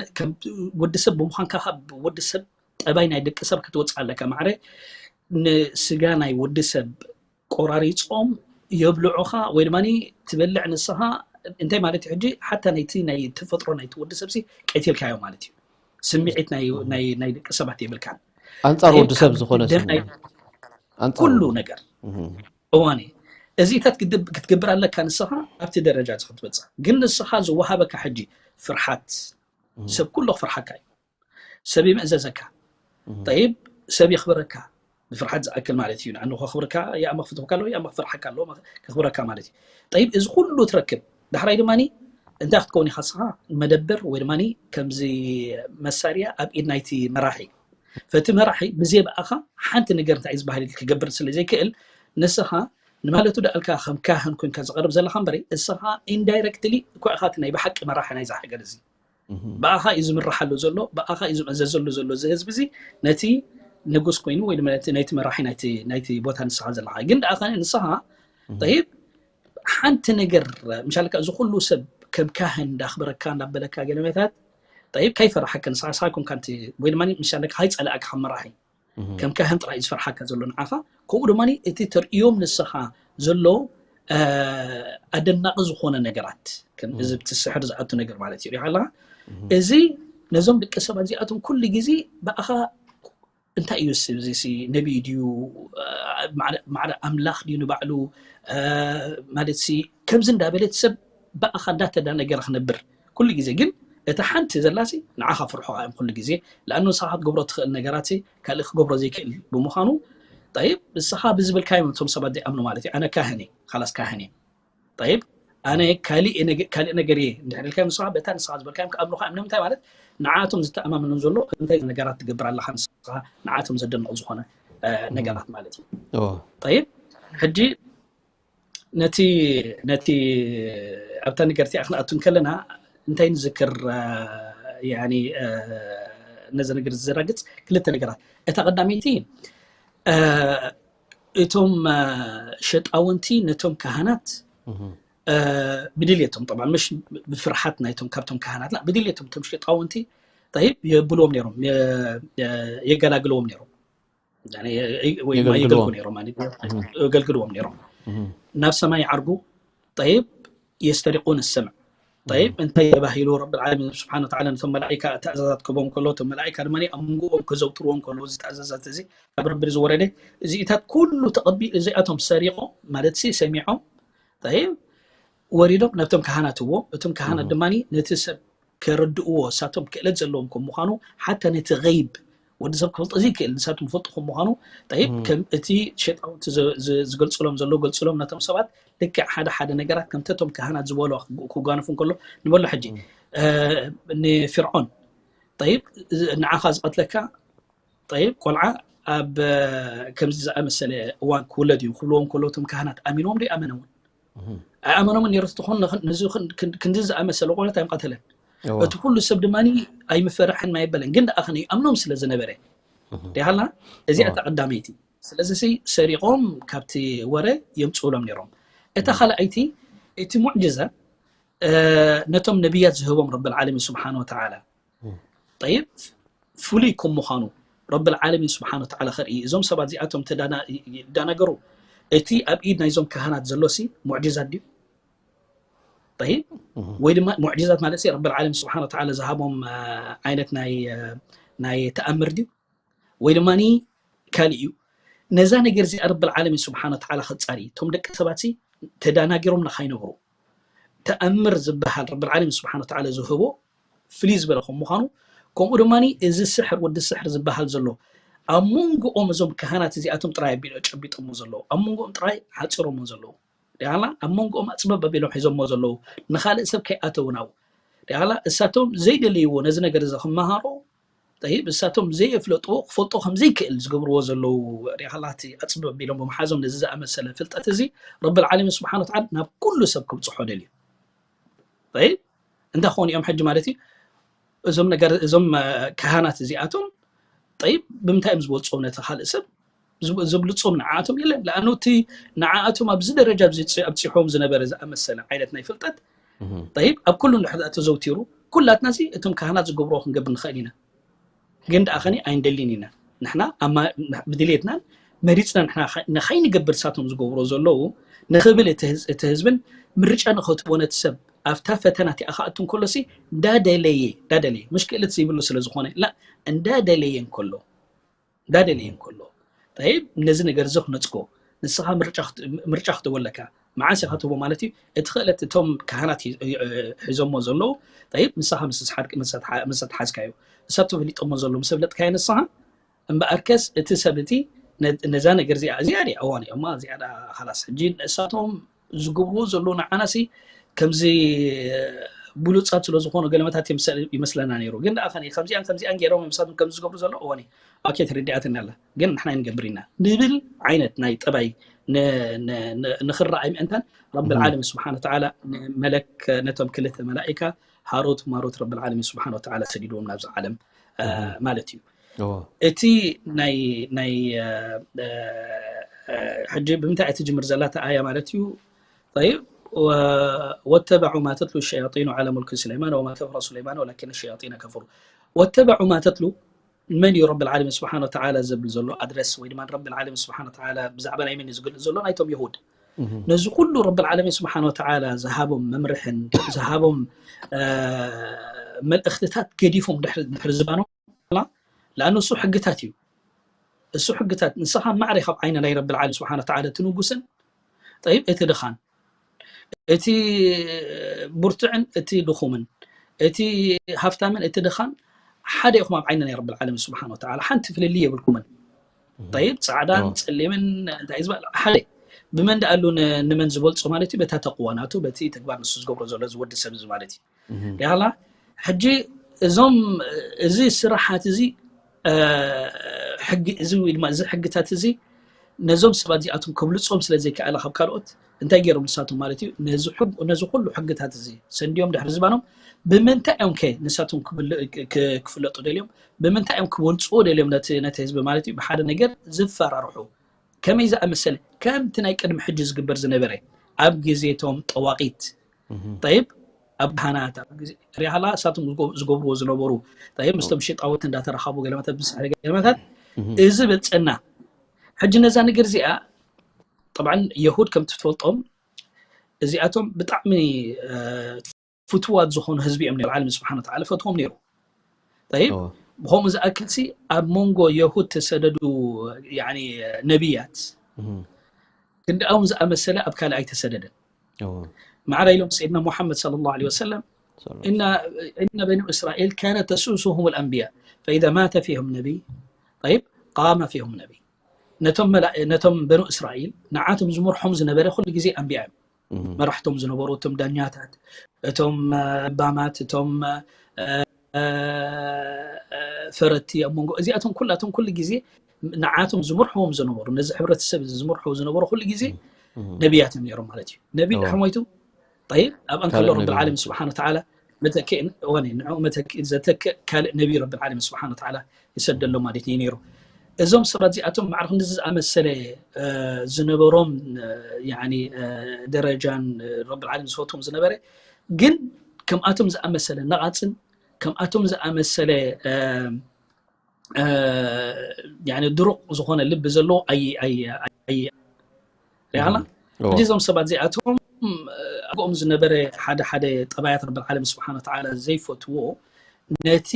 ወዲ ሰብ ብምዃንካ ካብ ወዲ ሰብ ጠባይ ናይ ደቂ ሰብ ክትወፅእ ኣለካ። ማዕረ ንስጋ ናይ ወዲ ሰብ ቆራሪፆም የብልዑኻ ወይ ድማ ትበልዕ ንስኻ። እንታይ ማለት እዩ ሕጂ ሓታ ናይቲ ናይ ተፈጥሮ ናይቲ ወዲ ሰብ ሲ ቀቲልካዮ ማለት እዩ። ስምዒት ናይ ደቂ ሰባት የብልካን። ኣንፃር ወዲ ሰብ ዝኾነ ኩሉ ነገር እዋን እዚታት ክትገብር ኣለካ ንስኻ ኣብቲ ደረጃ እዚ ክትበፅሕ። ግን ንስኻ ዝወሃበካ ሕጂ ፍርሓት ሰብ ኩሉ ክፍርሓካ እዩ። ሰብ ይምእዘዘካ። ጠይብ ሰብ የኽብረካ ብፍርሓት ዝኣክል ማለት እዩ። ንኣኑ ከኽብርካ የኣመ ክፍትወካ ኣለዎ የኣመ ክፍርሓካ ኣለዎ ከኽብረካ ማለት እዩ። ጠይብ እዚ ኩሉ ትረክብ ዳሕራይ ድማ እንታይ ክትከውን ኢኻ ንስኻ መደበር ወይ ድማ ከምዚ መሳርያ ኣብ ኢድ ናይቲ መራሒ። ፈቲ መራሒ ብዘይ ብኣኻ ሓንቲ ነገር እንታይ እዩ ዝበሃል ክገብር ስለ ዘይክእል ንስኻ ንማለቱ ደኣልካ ከም ካህን ኮንካ ዝቐርብ ዘለኻ እምበሪ ንስኻ ኢንዳይረክትሊ እኳ ኢኻ እቲ ናይ ብሓቂ መራሒ ናይዛ ሃገር እዚ ብኣኻ እዩ ዝምራሕ ኣሎ ዘሎ ብኣኻ እዩ ዝምእዘዘሉ ዘሎ እዚ ህዝቢ እዚ ነቲ ንጉስ ኮይኑ ወይ ድማ ነቲ- ናይቲ መራሒ ናይቲ ናይቲ ቦታ ንስኻ ዘለኻ ግን ደኣ ኸነ ንስኻ ጠይብ ሓንቲ ነገር ምሻልካ እዚ ኩሉ ሰብ ከም ካህን እንዳኽበረካ እንዳበለካ ገለመታት ጠይብ ከይፈራሓካ ንስኻ ንስኻ ኮንካ ንቲ ወይ ድማ ምሻልካ ከይፀላእካ ከም መራሒ ከም ካህን ጥራይ እዩ ዝፈርሓካ ዘሎ ንዓኻ ከምኡ ድማ እቲ ተርእዮም ንስኻ ዘሎ ኣደናቂ ዝኾነ ነገራት ከም እዚ ብቲ ስሕር ዝኣቱ ነገር ማለት እዩ ሪኻ ኣለኻ እዚ ነዞም ደቂ ሰባት እዚኣቶም ኩሉ ግዜ ብኣኻ እንታይ እዩ እዚ ነቢይ ድዩ ማዕረ ኣምላኽ ድዩ ንባዕሉ ማለት ሲ ከምዚ እንዳበለት ሰብ ብኣኻ እንዳተዳነገረ ክነብር ኩሉ ግዜ ግን እታ ሓንቲ ዘላሲ ንዓኻ ፍርሖ እዮም ኩሉ ግዜ ለኣኑ ንስኻ ክትገብሮ ትኽእል ነገራት ካልእ ክገብሮ ዘይክእል ብምዃኑ ጠይብ ንስኻ ብዝብልካዮም እቶም ሰባት ዘይኣምኑ ማለት እዩ ኣነ ካህን እየ ካላስ ካህን እየ ጠይብ ኣነ ካልእ ነገር እየ እንድሕር ኢልካዮም ንስኻ በታ ንስኻ ዝበልካዮም ክኣምኑኻ እዮም ንምንታይ ማለት ንዓቶም ዝተኣማምኑ ዘሎ እንታይ ነገራት ትገብር ኣለኻ ንስኻ ንዓቶም ዘደንቕ ዝኾነ ነገራት ማለት እዩ ጠይብ ሕጂ ነቲ ነቲ ኣብታ ነገር እቲኣ ክንኣቱ እንከለና እንታይ ንዝክር ያኒ ነዚ ነገር ዝዘራግፅ ክልተ ነገራት እታ ቀዳመይቲ እቶም ሸጣውንቲ ነቶም ካህናት ብድልየቶም ጠብዓ ምሽ ብፍርሓት ናይቶም ካብቶም ካህናት ብድልየቶም እቶም ሸጣውንቲ ጠይብ የብልዎም ነይሮም የገላግልዎም ነይሮም ወይ የገልግልዎ ነይሮም ማለት የገልግልዎም ነይሮም ናብ ሰማይ ዓርጉ ጠይብ የስተሪቁን ሰምዕ ጠይብ እንታይ ተባሂሉ ረቢ ዓለሚን ስብሓን ወተዓላ ነቶም መላኢካ ትእዛዛት ክቦም ከሎ እቶም መላኢካ ድማ ኣብ መንጎኦም ከዘውትርዎም ከሎ እዚ ትእዛዛት እዚ ካብ ረቢ ዝወረደ እዚኢታት ኩሉ ተቐቢሉ እዚኣቶም ሰሪቆም ማለት ሲ ሰሚዖም ጠይብ ወሪዶም ነብቶም ካህናት እዎ እቶም ካህናት ድማ ነቲ ሰብ ከረድእዎ እሳቶም ክእለት ዘለዎም ከም ምዃኑ ሓታ ነቲ ገይብ ወዲ ሰብ ክፈልጦ ዘይክእል ንሳቶም ይፈልጡ ከም ምዃኑ ጠይብ ከም እቲ ሸጣውንቲ ዝገልፅሎም ዘለዉ ገልፅሎም ነቶም ሰባት ልክዕ ሓደ ሓደ ነገራት ከምቲ እቶም ካህናት ዝበሎ ክጓነፉ እንከሎ ንበሎ ሕጂ ንፊርዖን ጠይብ ንዓኻ ዝቐትለካ ጠይብ ቆልዓ ኣብ ከምዚ ዝኣመሰለ እዋን ክውለድ እዩ ክብልዎም ከሎ እቶም ካህናት ኣሚኖም ዶ ኣመነውን ኣይኣመኖምን ነይሩ ትኾን ንዚ ዝኣመሰለ ቆልዓ ኣይምቐተለን እቲ ኩሉ ሰብ ድማ ኣይምፈርሕን ኣይበለን ግን ደኣ ከነ ይኣምኖም ስለ ዝነበረ ዲሃልና እዚኣ እታ ቀዳመይቲ ስለዚ ሰሪቆም ካብቲ ወረ የምፅእሎም ነይሮም እታ ካልኣይቲ እቲ ሙዕጅዛ ነቶም ነቢያት ዝህቦም ረቢ ዓለሚን ስብሓን ወተዓላ ጠይብ ፍሉይ ከም ምዃኑ ረቢ ዓለሚን ስብሓን ወተዓላ ከርኢ እዞም ሰባት እዚኣቶም ይዳናገሩ እቲ ኣብ ኢድ ናይዞም ካህናት ዘሎሲ ሙዕጅዛት ድዩ ጠይብ ወይ ድማ ሙዕጅዛት ማለት ረቢ ዓለሚን ስብሓን ወተዓላ ዝሃቦም ዓይነት ናይ ተኣምር ድዩ ወይ ድማ ካልእ እዩ ነዛ ነገር እዚኣ ረቢ ዓለሚን ስብሓን ወተዓላ ከፃሪ እቶም ደቂ ሰባት ተዳናጊሮም ንካይነብሩ ተኣምር ዝበሃል ረቢ ዓለሚን ስብሓን ወተዓላ ዝህቦ ፍልይ ዝበለ ከም ምዃኑ ከምኡ ድማ እዚ ስሕር ወዲ ስሕር ዝበሃል ዘሎ ኣብ መንጎኦም እዞም ካህናት እዚኣቶም ጥራይ ኣቢሎ ጨቢጦሞ ዘለዉ፣ ኣብ መንጎኦም ጥራይ ሓፂሮሞ ዘለዉ። ዲያላ ኣብ መንጎኦም ኣፅበብ ኣቢሎም ሒዞሞ ዘለዉ፣ ንኻልእ ሰብ ከይኣተው ናብኡ። ዲያላ እሳቶም ዘይደለይዎ ነዚ ነገር እዚ ክመሃሮ፣ ጠይብ እሳቶም ዘየፍለጥዎ ክፈልጦ ከም ዘይክእል ዝገብርዎ ዘለዉ። ዲያላ እቲ ኣፅበብ ኣቢሎም ብምሓዞም ነዚ ዝኣመሰለ ፍልጠት እዚ ረብል ዓለሚን ስብሓን ወተዓላ ናብ ኩሉ ሰብ ክብፅሖ ደልዩ። ጠይብ እንታይ ክኾኑ እዮም ሕጂ ማለት እዩ? እዞም ነገር እዞም እ፣ ካህናት እዚኣቶም ጠይብ ብምንታይ እዮም ዝበልፅዎም ነቲ ካልእ ሰብ? ዝብ- ዘብልፆም ንዓኣቶም የለን። ለኣኑ እቲ ንዓኣቶም ኣብዚ ደረጃ ኣብዚ ጽ- ኣብፂሖም ዝነበረ ዝኣመሰለ ዓይነት ናይ ፍልጠት ጠይብ ኣብ ኩሉ እንድሕር ተዘውቲሩ ኩላትና እዚ እቶም ካህናት ዝገብርዎ ክንገብር ንኽእል ኢና። ግን ደኣ ኸኒ ኣይንደልን ኢና። ንሕና ኣማ- ብድሌትናን መሪፅና ንሕና ኸ- ንኸይንገብር ንሳቶም ዝገብሮ ዘለዉ ንኽብል እቲ ህዝ- እቲ ህዝብን ምርጫ ንኸትቦ ነቲ ሰብ ኣብታ ፈተና እቲኣ ክኣቱ እንከሎሲ እንዳደለየ እንዳደለየ ምሽክእለት ዘይብሉ ስለ ዝኾነ ላ እንዳደለየ እንከሎ እንዳደለየ እንከሎ ጠይብ ነዚ ነገር እዚ ክነፅጎ ንስኻ ምርጫ ክት- ምርጫ ክትቦ ኣለካ። መዓስ ኢኻ ትቦ ማለት እዩ? እቲ ክእለት እቶም ካህናት ሂ- እ- እ- ሒዞሞ ዘለዉ ጠይብ ንስኻ ምስ ዝሓድ- ምስ ኣትሓ- ምስ ኣትሓዝካዮ እሳቱ ፈሊጦሞ ዘለዉ ምስ ኣፍለጥካዮ ንስኻ እምበኣርከስ እቲ ሰብ እቲ ነ- ነዛ ነገር እዚኣ እዚኣ ድያ እዋን እዮማ እዚኣ ዳ ኻላስ ሕጂ ንእሳቶም ዝገብርዎ ዘለዉ ንዓናሲ ከምዚ ብሉፃት ስለ ዝኾኑ ገለመታት ይምሰል- ይመስለና ነይሩ። ግን ደኣ ኸኒ ከምዚኣን ከምዚኣን ገይሮም ምሳቶም ከም ዝገብሩ ዘሎ እዋን ኦኬ ተረዲኣትና ኣላ ግን ንሕና ይንገብር ኢና ንብል ዓይነት ናይ ጠባይ ን- ን- ን- ንኽረኣይ ምእንታን ረብል ዓለሚን ስብሓን ወተዓላ ንመለክ ነቶም ክልተ መላኢካ ሃሩት ማሩት ረብል ዓለሚን ስብሓን ወተዓላ ሰዲድዎም ናብዚ ዓለም እ፣ ማለት እዩ። እዎ። እቲ ናይ ናይ እ፣ እ፣ እ፣ ሕጂ ብምንታይ እያ ትጅምር ዘላ እታ ኣያ ማለት እዩ? طيب و- واتبعوا ما تتلو الشياطين على ملك سليمان وما كفر سليمان ولكن الشياطين كفروا واتبعوا ما تتلو መን እዩ ረብል ዓለሚን ስብሓን ወተዓላ ዘብል ዘሎ ኣድረስ ወይ ድማ ረብል ዓለሚን ስብሓን ወተዓላ ብዛዕባ ናይ መን እዩ ዝገልፅ ዘሎ ናይቶም የሁድ ነዚ ኩሉ ረብል ዓለሚን ስብሓን ወተዓላ ዝሃቦም መምርሕን ዝሃቦም እ፣ መልእኽትታት ገዲፎም ድሕሪ ድሕሪ ዝባኖም ለኣኑ እሱ ሕግታት እዩ እሱ ሕግታት ንስኻ ማዕረ ካብ ዓይኒ ናይ ረብል ዓለሚን ስብሓን ወተዓላ እቲ ንጉስን ጠይብ እቲ ድኻን እቲ ብርቱዕን እቲ ድኹምን እቲ ሃፍታምን እቲ ድኻን ሓደ ኢኹም ኣብ ዓይኒ ናይ ረብል ዓለሚን ስብሓን ወተዓላ ሓንቲ ፍልልይ የብልኩምን ጠይብ ፃዕዳን ኦ። ፀሊምን እንታይ ዝበል ሓደ ብመን ደኣሉ ን- ንመን ዝበልፆ ማለት እዩ በታ ተቅዋ ናቱ በቲ ተግባር ንሱ ዝገብሮ ዘሎ ዝወዲ ሰብ እዚ ማለት እዩ ያላ ሕጂ እዞም እዚ ስራሓት እዚ እ፣ ሕጊ እዚ ወይ ድማ እዚ ሕግታት እዚ ነዞም ሰባት እዚኣቶም ከብልፆም ስለ ዘይከኣለ ካብ ካልኦት እንታይ ገይሮም ንሳቶም ማለት እዩ ነዚ ሕግ- ነዚ ኩሉ ሕግታት እዚ ሰንድዮም ድሕሪ ዝባኖም ብምንታይ እዮም ከ ንሳቶም ክብል- ክ- ክ- ክፍለጡ ደልዮም ብምንታይ እዮም ክበልፅዎ ደልዮም ነቲ ነቲ ህዝቢ ማለት እዩ ብሓደ ነገር ዝፈራርሑ ከመይ ዝኣመሰለ ከምቲ ናይ ቅድሚ ሕጂ ዝግበር ዝነበረ ኣብ ግዜቶም ጠዋቂት ጠይብ ኣብ ካህናት ኣብ ግዜ ሪሃላ እሳቶም ዝጎ- ዝገብርዎ ዝነበሩ ጠይብ ምስቶም ሸጣወት እንዳተረኻቡ ገለመታት ብስሕሪ ገለመታት እዚ ብልፅና ሕጂ ነዛ ነገር እዚኣ ጠብዓን የሁድ ከም ትፈልጦም እዚኣቶም ብጣዕሚ እ፣ ፍትዋት ዝኾኑ ህዝቢ እዮም ነይሩ ዓለም ስብሓን ወተዓላ ፈትዎም ነይሩ ጠይብ ኦ። ብኸምኡ ዝኣክል ሲ ኣብ መንጎ የሁድ ተሰደዱ ያኒ ነቢያት ክንድኣውን ዝኣመሰለ ኣብ ካልእ ኣይተሰደደን ማዕረ ኢሎም ሰይድና ሙሓመድ صلى الله عليه وسلم إن إن بني إسرائيل كانت تسوسهم الأنبياء فإذا مات فيهم نبي طيب قام فيهم نبي ነቶም መላ- ነቶም በኑ እስራኤል ንዓቶም ዝመርሖም ዝነበረ ኩሉ ግዜ ኣንቢያ እዮም መራሕቶም ዝነበሩ እቶም ዳኛታት እቶም እ፣ ባማት እቶም እ፣ እ፣ ፈረቲ ኣብ መንጎ እዚኣቶም ኩላቶም ኩሉ ግዜ ንዓቶም ዝመርሕዎም ዝነበሩ ነዚ ሕብረተሰብ እዚ ዝመርሕዎ ዝነበሩ ኩሉ ግዜ ነቢያት እዮም ነይሮም ማለት እዩ ነቢ ድሕሪ ሞይቱ ጠይብ ኣብ ኣንከሎ ካልእ ረብል ነቢ ዓለም ስብሓን ወተዓላ መተክእን እወ ንዕኡ መተክእን ዘተክእ ካልእ ነቢ ረብል ዓለም ስብሓን ወተዓላ ይሰደሎም ማለት እዩ ነይሩ እዞም ሰባት እዚኣቶም ማዕረ ክንዲ ዝኣመሰለ እ፣ ዝነበሮም እ፣ ያኒ እ፣ ደረጃን እ፣ ረብል ዓለም ዝፈትዎም ዝነበረ ግን ከምኣቶም ዝኣመሰለ ነቓፅን ከምኣቶም ዝኣመሰለ እ፣ እ፣ ያኒ ድሩቕ ዝኾነ ልቢ ዘለዎ ኣይ ኣይ ኣይ ሪኣና ሕጂ እዞም ሰባት እዚኣቶም ኣጎኦም ዝነበረ ሓደ ሓደ ጠባያት ረብል ዓለም ስብሓን ወተዓላ ዘይፈትዎ ነቲ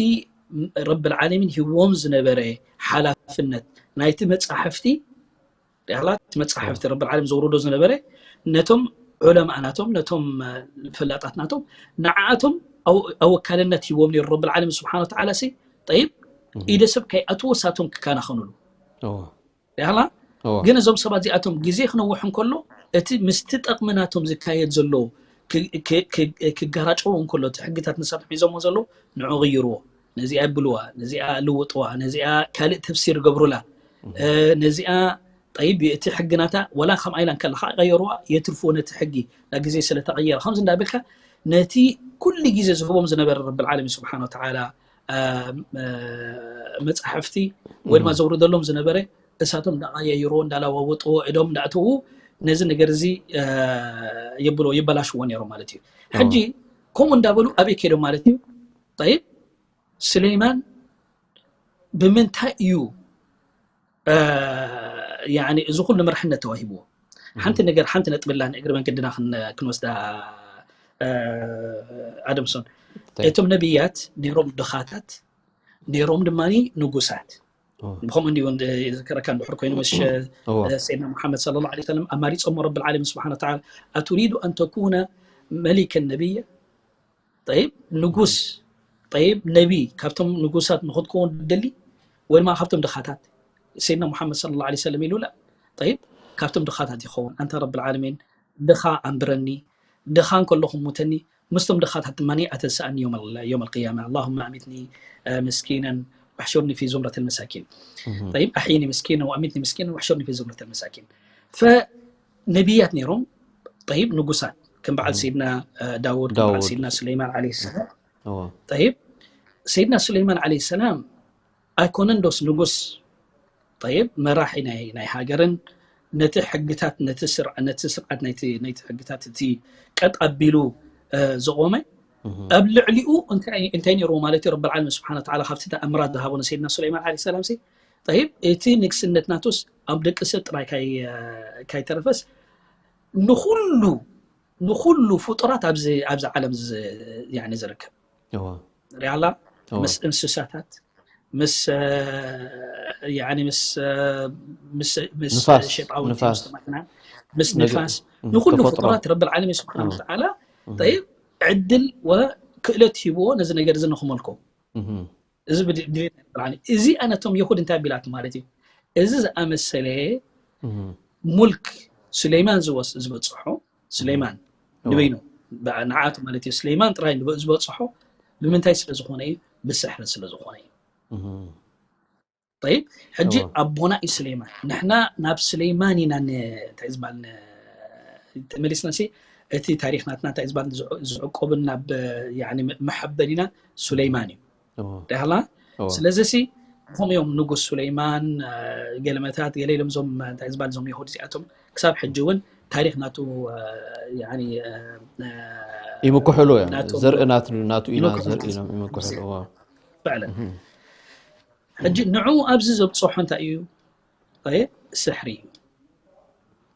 ረብል ዓለሚን ሂብዎም ዝነበረ ሓላፍነት ናይቲ መፃሕፍቲ ሪኣላ እቲ መፃሕፍቲ ረብል ዓለም ዘውርዶ ዝነበረ ነቶም ዑለማእ ናቶም ነቶም ፈላጣት ናቶም ንዓኣቶም ኣወካልነት ሂብዎም ነይሩ ረብል ዓለሚን ስብሓን ወተዓላ ሲ ጠይብ ኢደ ሰብ ከይኣትዎ ሳቶም ክከናኸኑሉ እዎ ያላ እዎ ግን እዞም ሰባት እዚኣቶም ግዜ ክነውሕ እንከሎ እቲ ምስቲ ጠቕሚ ናቶም ዝካየድ ዘሎ ክ- ክ- ክ- ክጋራጨው እንከሎ እቲ ሕግታት ንሳቶም ሒዞሞ ዘለዉ ንዑ ቅይርዎ፣ ነዚኣ ብልዋ፣ ነዚኣ ልውጥዋ፣ ነዚኣ ካልእ ተፍሲር ገብሩላ፣ እ፣ ነዚኣ ጠይብ እቲ ሕግናታ ወላ ከምኣ ኢላ እንከላ ከዓ ቀየርዋ የትርፍዎ ነቲ ሕጊ ና ግዜ ስለተቐየረ ከምዚ እንዳበልካ ነቲ ኩሉ ግዜ ዝህቦም ዝነበረ ረብል ዓለሚን ስብሓን ወተዓላ እ፣ እ፣ መፃሕፍቲ ወይ ድማ ዘውርደሎም ዝነበረ እሳቶም እንዳቀያይርዎ እንዳለዋወጥዎ እዶም እንዳእተዉ ነዚ ነገር እዚ እ፣ የብሎ ይበላሽዎ ነይሮም ማለት እዩ። ሕጂ ከምኡ እንዳበሉ ኣበይ ከይዶም ማለት እዩ? ጠይብ ስሌይማን ብምንታይ እዩ እ፣ ያኒ እዚ ኩሉ መርሕነት ተዋሂብዎ? ሓንቲ ነገር ሓንቲ ነጥቢ ኣላ ንእግሪ መንገድና ክን- ክንወስዳ እ፣ ኣደምሶን ጠይብ እቶም ነቢያት ነይሮም ድኻታት ነይሮም ድማ ንጉሳት እዎ ብኸምኡ እንዲሁ ዝከረካ እንድሕር ኮይኑ ምስ እዎ ሰይድና ሙሓመድ صلى الله عليه وسلم ኣማሪፆሞ ረብል ዓለሚን ስብሓን ወተዓላ ኣቱሪዱ ኣን ተኩነ መሊከን ነቢያ ጠይብ ንጉስ ጠይብ ነቢ ካብቶም ንጉሳት ንክትከውን ደሊ ወይ ድማ ካብቶም ድኻታት ሰይድና ሙሓመድ صلى الله عليه وسلم ኢሉላ ጠይብ ካብቶም ድኻታት ይኸውን ኣንታ ረብል ዓለሚን ድኻ ኣንብረኒ ድኻ እንከለኹ ሙተኒ ምስቶም ድኻታት ድማ ኣተንስኣኒ يوم القيامة اللهم أمتني مسكينا واحشرني في زمرة المساكين طيب أحيني مسكينا وأمتني مسكينا واحشرني في زمرة المساكين فنبيات ነይሮም طيب ንጉሳት ከም በዓል ሰይድና ዳውድ ከም በዓል ዳውድ ሰይድና ሱለይማን عليه السلام እዎ طيب ሰይድና ሱለይማን عليه السلام ኣይኮነን ዶስ ንጉስ طيب መራሒ ናይ ናይ ሃገርን ነቲ ሕግታት ነቲ ስርዓ ነቲ ስርዓት ናይቲ ናይቲ ሕግታት እቲ ቀጥ ኣቢሉ እ፣ ዝቆመ ኣብ ልዕሊኡ እንታይ እንታይ ነይርዎ ማለት እዩ ረብል ዓለሚን ስብሓን ወተዓላ ካብቲ ተኣምራት ዝሃቦ ንሰይድና ሱለይማን عليه السلام ሲ طيب እቲ ንግስነት ናቱስ ኣብ ደቂ ሰብ ጥራይ ካይ ካይተረፈስ ንኹሉ ንኹሉ ፍጡራት ኣብዚ ኣብዚ ዓለም ዝ- ያኒ ዝርከብ እዎ ሪኣላ እዎ ምስ እንስሳታት ምስ እ፣ ያኒ ምስ እ፣ ምስ ምስ ንፋስ ሸጣውንቲ ንፋስ ምስ ተማክና ምስ ነገ- ንፋስ እም፣ ንኹሉ ተፈጥሮ ፍጡራት ረብል ዓለሚን ስብሓን እም፣ ወተዓላ እም፣ طيب ዕድል ወክእለት ሂብዎ ነዚ ነገር እዚ ንክመልኮ እም፣ እዚ ብድ- ድሌት ናይ ረብል ዓለሚን እዚኣ ነቶም የሁድ እንታይ ቢላትም ማለት እዩ እዚ ዝኣመሰለ እም፣ ሙልክ ሱሌይማን ዝወስ ዝበፅሖ ሱሌይማን እዎ ንበይኑ ብኣ- ንዓቱ ማለት እዩ ሱሌይማን ጥራይ ንበ- ዝበፅሖ ብምንታይ ስለ ዝኾነ እዩ ብስሕሪ ስለ ዝኾነ እዩ እም፣ طيب ሕጂ እዎ ኣቦና እዩ ሱሌይማን ንሕና ናብ ሱሌይማን ኢና ን- እንታይ ዝበሃል ን- ተመሊስና ሲ እቲ ታሪክ ናትና እንታይ ዝበሃል ዝዕ- ዝዕቆብን ናብ ያኒ መሐበኒና ሱሌይማን እዩ እዎ ዳህላ እዎ ስለዚ ሲ ከምኡ እዮም ንጉስ ሱሌይማን እ፣ ገለመታት ገለ ኢሎም ዞም እንታይ ዝበሃል ዞም የሁድ እዚኣቶም ክሳብ ሕጂ እውን ታሪክ ናቱ እ፣ ያኒ እ፣ እ፣ ይምክሕሉ እዮም ናቶም ዘርኢ ናቱ ናቱ ኢና ዘርኢ ይምክሕሉ ኢሎም ይምክሕሉ እዎ ፍዕለን ሕጂ ንዑ ኣብዚ ዘብፅሖ እንታይ እዩ ይ ስሕሪ እዩ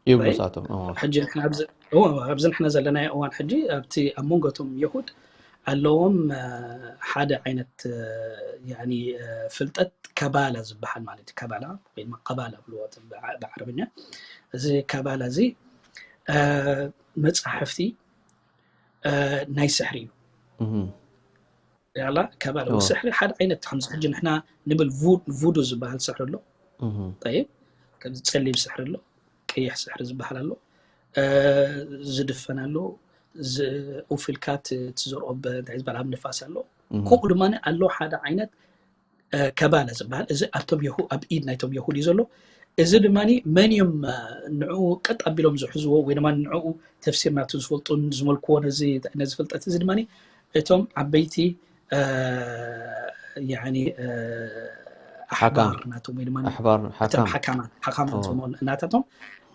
ይብሉ እሳቶም እዎ ሕጂ ንሕና ኣብዚ እዎ፣ ኣብዚ ንሕና ዘለናዮ እዋን ሕጂ ኣብቲ ኣብ መንጎቶም የሁድ ኣለዎም እ፣ ሓደ ዓይነት እ፣ ያኒ እ፣ ፍልጠት ከባላ ዝበሃል ማለት እዩ ከባላ ወይ ድማ ቀባላ ብልዎ እቲ ብዓ- ብዓረብኛ እዚ ከባላ እዚ እ፣ መፅሓፍቲ እ፣ ናይ ስሕሪ እዩ እም፣ ያላ ከባላ እዎ ስሕሪ ሓደ ዓይነት ከምዚ ሕጂ ንሕና ንብል ቡ- ቡዱ ዝበሃል ስሕሪ ኣሎ እም፣ طيب ከምዚ ጸሊም ስሕሪ ኣሎ ቀይሕ ስሕሪ ዝበሃል ኣሎ እ፣ ዝድፈን ኣሎ ዝ- ኡፍ ኢልካ ት- ትዘርኦ ብ- እንታይ ዝበሃል ኣብ ንፋስ ኣሎ እም፣ ከምኡ ድማ ኣሎ ሓደ ዓይነት እ፣ ከባላ ዝበሃል እዚ ኣብቶም የሁ ኣብ ኢድ ናይቶም የሁድ እዩ ዘሎ እዚ ድማ መን እዮም እ፣ ንዕኡ ቀጥ ኣቢሎም ዝሕዝዎ ወይ ድማ ንዕኡ ተፍሲር ናቱ ዝፈልጡን ዝመልክዎ ነዚ ነዚ ፍልጠት እዚ ድማ እቶም ዓበይቲ እ፣ ያኒ እ፣ ሓካም ኣሕባር ናቶም ወይ ድማ ኣሕባር እቶም ሓካም ሓካማት ሓካማት እዎ ዝመኑ እናታቶም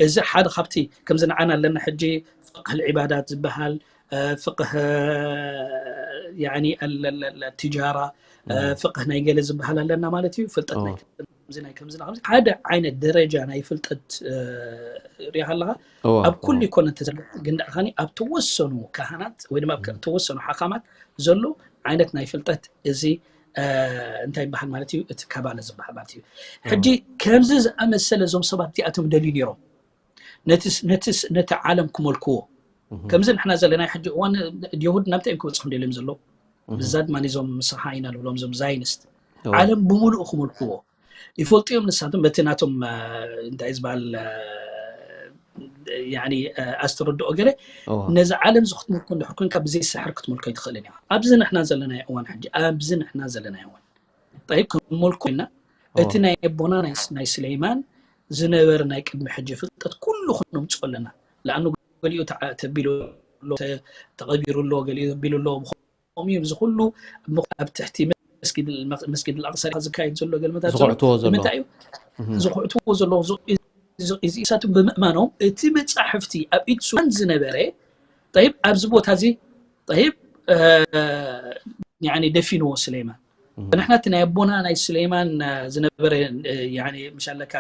እዚ ሓደ ካብቲ ከምዚ ንዓና ኣለና ሕጂ ፍቅህ ልዕባዳት ዝበሃል እ፣ ፍቅህ እ፣ ያኒ ال- ال- ال- التجارة እ፣ እዎ ፍቅህ ናይ ገለ ዝበሃል ኣለና ማለት እዩ ፍልጠት ናይ እዎ ከምዚ ናይ ከምዚ ናይ ከምዚ ሓደ ዓይነት ደረጃ ናይ ፍልጠት እ፣ ሪኢኻ ኣለኻ እዎ ኣብ ኩሉ እዎ ይኮነ ተዘለ ግን ደኣ ኣብ ተወሰኑ ካህናት ወይ ድማ ኣብ ተወሰኑ ሓካማት ዘሎ ዓይነት ናይ ፍልጠት እዚ እ፣ እንታይ ይበሃል ማለት እዩ እቲ ከባለ ዝበሃል ማለት እዩ ሕጂ እዎ ከምዚ ዝኣመሰለ እዞም ሰባት እዚኣቶም ደልዩ ነይሮም ነቲ ስ- ነቲ ስ- ነቲ ዓለም ክመልክዎ እም፣ ከምዚ ንሕና ዘለና ሕጂ እዋን የሁድ ናብታ እዮም ክበፅሑ ደልዮም ዘለዉ እም፣ ብዛት ማን እዞም ምሳኻ ኢና ንብሎም እዞም ዛይንስት እዎ ዓለም ብምሉኡ ክመልክዎ ይፈልጡ እዮም ንሳቶም በቲ ናቶም እንታይ ዝበሃል ኣስተረድኦ ገለ ነዚ ዓለም እዚ ክትምልኮ እንድሕር ኮንካ ብዘይ ስሕር ክትምልኮ ኣይትኽእልን ኢኻ። ኣብዚ ንሕና ዘለናዮ እዋን ሕጂ ኣብዚ ንሕና ዘለናዮ እዋን ጠይብ ክንመልኮ ኢና እቲ ናይ ኣቦና ናይ ስሌይማን ዝነበረ ናይ ቅድሚ ሕጂ ፍልጠት ኩሉ ክነምፅኦ ኣለና። ለኣኑ ገሊኡ ተቢሉ ተቐቢሩ ኣሎ፣ ገሊኡ ተቢሉ ኣሎ። ብኸምኡ እዩ እዚ ኩሉ ኣብ ትሕቲ መስጊድ ኣልኣቅሳ ዝካየድ ዘሎ ገልመታት ዝኹዕትዎ ዘሎ እንታይ እዩ ዝኹዕትዎ ዘሎ እዚሳቱ ብምእማኖም እቲ መፃሕፍቲ ኣብ ኢድ ሱዳን ዝነበረ ጠይብ ኣብዚ ቦታ እዚ ጠይብ ደፊንዎ ስሌማን ንሕና እቲ ናይ ኣቦና ናይ ስሌማን ዝነበረ ምሻለካ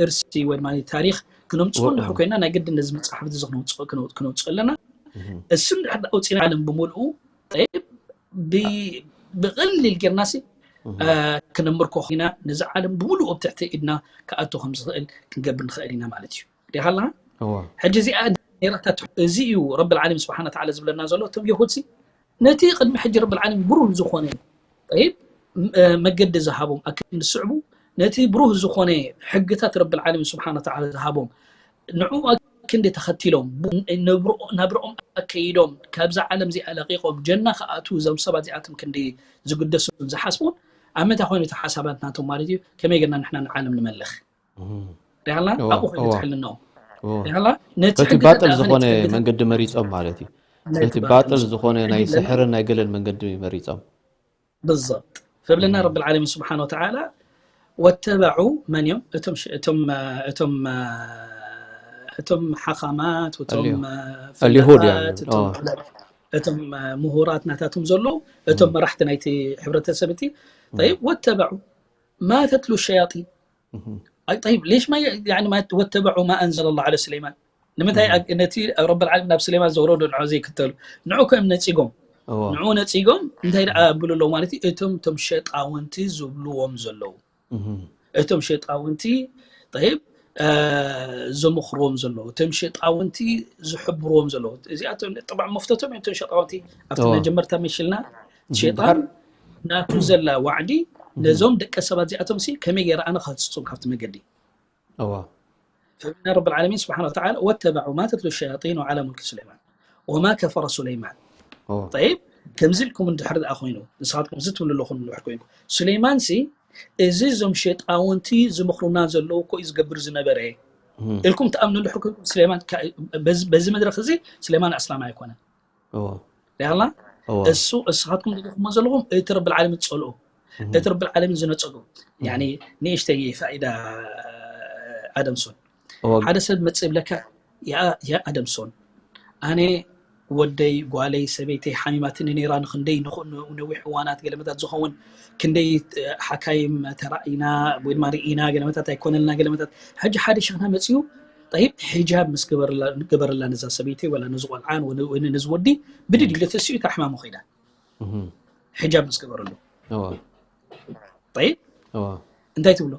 እርሲ ወይ ድማ ታሪክ ክነምፅኡ ንድሕር ኮይና ናይ ግድን ነዚ መፅሓፍቲ እዚ ክነውፅኦ ኣለና። እሱ እንድሕር ኣውፂና ዓለም ብምልኡ ብቐሊል ጌርና ሲ ክነምርኮ ኢና። ነዚ ዓለም ብምሉእ ኣብ ትሕቲ ኢድና ክኣቱ ከም ዝኽእል ክንገብር ንኽእል ኢና ማለት እዩ። ዲኻ ኣለና ሕጂ እዚኣ ነራታ እዚ እዩ ረቢ ዓለሚን ስብሓን ተዓላ ዝብለና ዘሎ። እቶም የሁድ ሲ ነቲ ቅድሚ ሕጂ ረቢ ዓለሚን ብሩህ ዝኾነ ጠይብ መገዲ ዝሃቦም ኣክንዲ ዝስዕቡ ነቲ ብሩህ ዝኾነ ሕግታት ረቢ ዓለሚን ስብሓን ተዓላ ዝሃቦም ንዕኡ ክንዲ ተኸቲሎም ናብርኦም ኣከይዶም ካብዛ ዓለም እዚኣ ለቂቆም ጀና ክኣትዉ እዞም ሰባት እዚኣቶም ክንዲ ዝግደሱን ዝሓስቡን ኣብ ምንታይ ኮይኑ እቲ ሓሳባት ናቶም ማለት እዩ ከመይ ጌርና ንሕና ንዓለም ንመልኽ ሪሃልና ኣብኡ ኮይኑ ትሕልነኦም ሪሃልና ነቲ በቲ ባጥል ዝኾነ መንገዲ መሪፆም ማለት እዩ። ነቲ ባጥል ዝኾነ ናይ ስሕርን ናይ ገለን መንገዲ መሪፆም بالضبط فبلنا رب العالمين سبحانه وتعالى واتبعوا من يوم اتم اتم اتم حخامات وتم اليهود يعني እቶም ምሁራት ናታቶም ዘለዉ እቶም መራሕቲ ናይቲ ሕብረተሰብ እቲ طيب واتبعوا ما تتلو الشياطين طيب ليش ما يعني ما واتبعوا ما انزل الله على سليمان ንምንታይ ነቲ ረቢ ዓለም ናብ ስሌማን ዘውረዶ ንዑ ዘይክተሉ ንዑ ከም ነፂጎም ንዑ ነፂጎም እንታይ ደኣ ኣብሉ ኣለዉ ማለት እዩ እቶም እቶም ሸጣውንቲ ዝብልዎም ዘለዉ እቶም ሸጣውንቲ ይብ ዘምኽርዎም ዘለዉ እቶም ሸጣውንቲ ዝሕብርዎም ዘለዉ እዚኣቶም ጠባዕ መፍተቶም እዮም እቶም ሸጣውንቲ ኣብቲ መጀመርታ መሽልና ሸጣን ናቱ ዘላ ዋዕዲ ነዞም ደቂ ሰባት እዚኣቶም ሲ ከመይ ገይረ ኣነ ከህፅፁም ካብቲ መገዲ እዋ فإن رب العالمين سبحانه وتعالى واتبعوا ما تتلو الشياطين على ملك سليمان وما كفر سليمان እዋ طيب ከምዚ ኢልኩም እንድሕር ደኣ ኮይኑ ንስኻትኩም እዚ ትብሉ ኣለኹም እንድሕር ኮይንኩም ሱሌይማን ሲ እዚ እዞም ሸጣውንቲ ዝምኽሩና ዘለዉ እኮ እዩ ዝገብር ዝነበረ እም። ኢልኩም ትኣምኑ እንድሕር ኮይንኩም ሱሌይማን ካ- በዚ- በዚ መድረክ እዚ ሱሌይማን ኣስላም ኣይኮነን እዋ ሪሃልና እዋ እሱ እስኻትኩም ዝልኩሞ ዘለኹም እቲ ረቢ ዓለምን ዝፀልኦ እቲ ረቢ ዓለምን ዝነፀጎ ያኒ ንእሽተይ ፋይዳ ኣደምሶን እዋ ሓደ ሰብ መፅእ ይብለካ ያ ኣደምሶን ኣነ ወደይ ጓለይ ሰበይተይ ሓሚማትኒ ነይራ ንክንደይ ንኹ- ነዊሕ እዋናት ገለመታት ዝኸውን ክንደይ ሓካይም ተራኢና ወይ ድማ ርኢና ገለመታት ኣይኮነልና ገለመታት ሕጂ ሓደ ሸኽና መፅኡ طيب حجاب ምስ ገበረላ ገበረላ ነዛ ሰበይተይ ወላ ነዚ ቆልዓን ወነ- ወነ ነዚ ወዲ ብድድ ኢሉ ተሲኡ እታ ሕማሙ ከይዳ እም። حجاب ምስ ገበረሉ እዋ طيب እዋ እንታይ ትብሎ